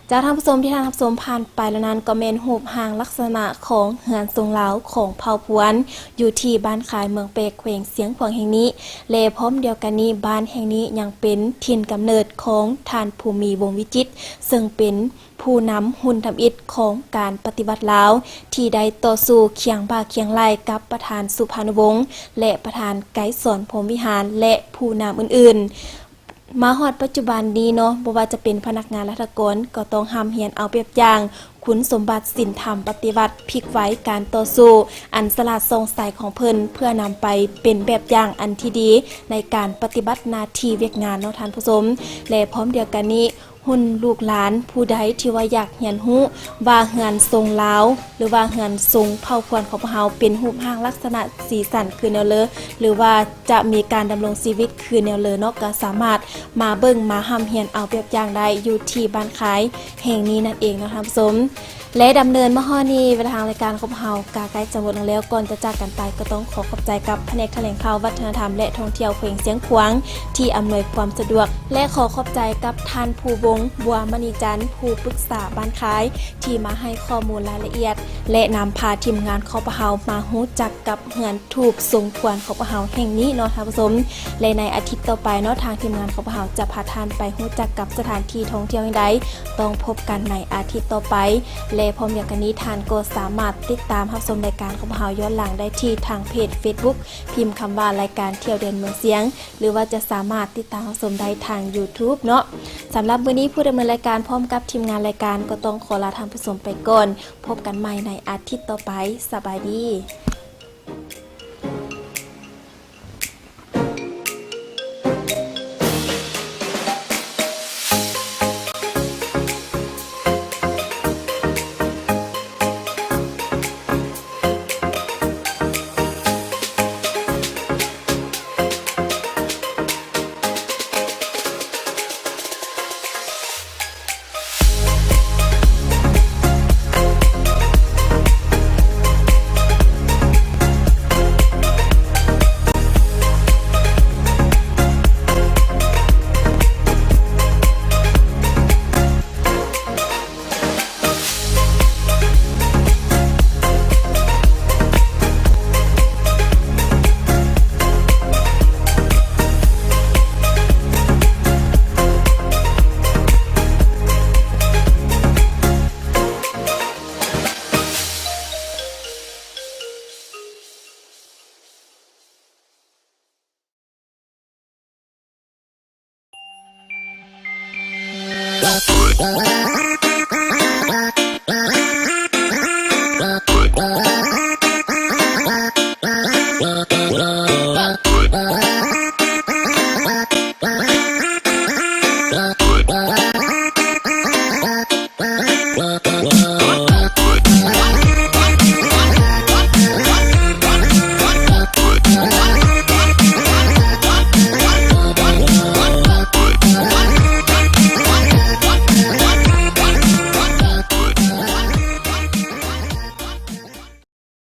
ເຈົ້າ ທ່ານຜູ້ຊົມ ທີ່ທ່ານຮັບຊົມຜ່ານໄປແລ້ວນັ້ນ ກໍແມ່ນຮູບຮ່າງລັກສະນະຂອງເຮືອນຊົງລາວຂອງເຜົ່າພວນ ຢູ່ທີ່ບ້ານຄາຍ ເມືອງແປກ ແຂວງຊຽງຂວາງແຫ່ງນີ້ ແລະ ພ້ອມດຽວກັນນີ້ ບ້ານແຫ່ງນີ້ຍັງເປັນຖິ່ນກຳເນີດຂອງທ່ານ ພູມີ ວົງວິຈິດ ເຊິ່ງເປັນຜູ້ນຳຮຸ່ນທຳອິດຂອງການປະຕິວັດລາວ ທີ່ໄດ້ຕໍ່ສູ້ຄຽງບ່າຄຽງໄຫຼ່ກັບປະທານ ສຸພານຸວົງ ແລະ ປະທານ ໄກສອນ ພົມວິຫານ ແລະ ຜູ້ນຳອື່ນໆ. ມາຮອດປັດຈຸບັນນີ້ເນາະ ບໍ່ວ່າຈະເປັນພະນັກງານລັດຖະກອນ ກໍຕ້ອງຮ່ຳຮຽນເອົາແບບຢ່າງຄຸນສົມບັດສິນທຳປະຕິວັດ ພິກໄວການຕໍ່ສູ້ອັນສະຫຼາດສ່ອງໃສຂອງເພິ່ນ ເພື່ອນຳໄປເປັນແບບຢ່າງອັນທີ່ດີໃນການປະຕິບັດໜ້າທີ່ວຽກງານເນາະທ່ານຜູ້ຊົມ. ແລະ ພ້ອມດຽວກັນນີ້ ຮຸ່ນລູກຫຼານຜູ້ໃດທີ່ວ່າຢາກຮຽນຮູ້ວ່າເຮືອນຊົງລາວ ຫຼືວ່າເຮືອນຊົງເຜົ່າພວນຂອງພວກເຮົາເປັນຮູບຮ່າງລັກສະນະສີສັນຄືແນວເລີ ຫຼືວ່າຈະມີການດຳລົງຊີວິດຄືແນວເລີເນາະ ກໍສາມາດມາເບິ່ງມາຮ່ຳຮຽນເອົາແບບຢ່າງໄດ້ຢູ່ທີ່ບ້ານຄາຍແຫ່ງນີ້ນັ້ນເອງເນາະທ່ານຜູ້ຊົມ. ແລະ ດຳເນີນມາຮອດນີ້ ເວລາທາງລາຍການຂອງເຮົາກໍໃກ້ຈະໝົດລົງແລ້ວ. ກ່ອນຈະຈາກກັນໄປ ກໍຕ້ອງຂໍຂອບໃຈກັບພະແນກຖະແຫຼງຂ່າວ ວັດທະນະທຳ ແລະ ທ່ອງທ່ຽວແຂວງຊຽງຂວາງ ທີ່ອຳນວຍຄວາມສະດວກ ແລະ ຂໍຂອບໃຈກັບທ່ານ ພູວົງ ບົວມະນີຈັນ ຜູ້ປຶກສາບ້ານຄາຍ ທີ່ມາໃຫ້ຂໍ້ມູນລາຍລະອຽດ ແລະ ນຳພາທີມງານຂອງພວກເຮົາມາຮູ້ຈັກກັບເຮືອນ ທູບຊົງພວນຂອງພວກເຮົາແຫ່ງນີ້ເນາະທ່ານຜູ້ຊົມ. ແລະ ໃນອາທິດຕໍ່ໄປເນາະ ທາງທີມງານຂອງພວກເຮົາຈະພາທ່ານໄປຮູ້ຈັກກັບສະຖານທີ່ທ່ອງທ່ຽວແຫ່ງໃດ ຕ້ອງພົບກັນໃນອາທິດຕໍ່ໄປ. ແລະ ພ້ອມດຽວກັນນີ້ ທ່ານກໍສາມາດຕິດຕາມຮັບຊົມລາຍການຂອງພວກເຮົາຍ້ອນຫຼັງໄດ້ທີ່ທາງເພຈເຟສບຸກ ພິມຄຳວ່າ ລາຍການທ່ຽວແດນເມືອງຊຽງ ຫຼືວ່າຈະສາມາດຕິດຕາມຮັບຊົມໄດ້ທາງຢູທູບເນາະ. ສຳລັບມື້ນີ້ ຜູ້ດຳເນີນລາຍການພ້ອມກັບທີມງານລາຍການກໍຕ້ອງຂໍລາທ່ານຜູ້ຊົມໄປກ່ອນ. ພົບກັນໃໝ່ໃນອາທິດຕໍ່ໄປ. ສະບາຍດີ.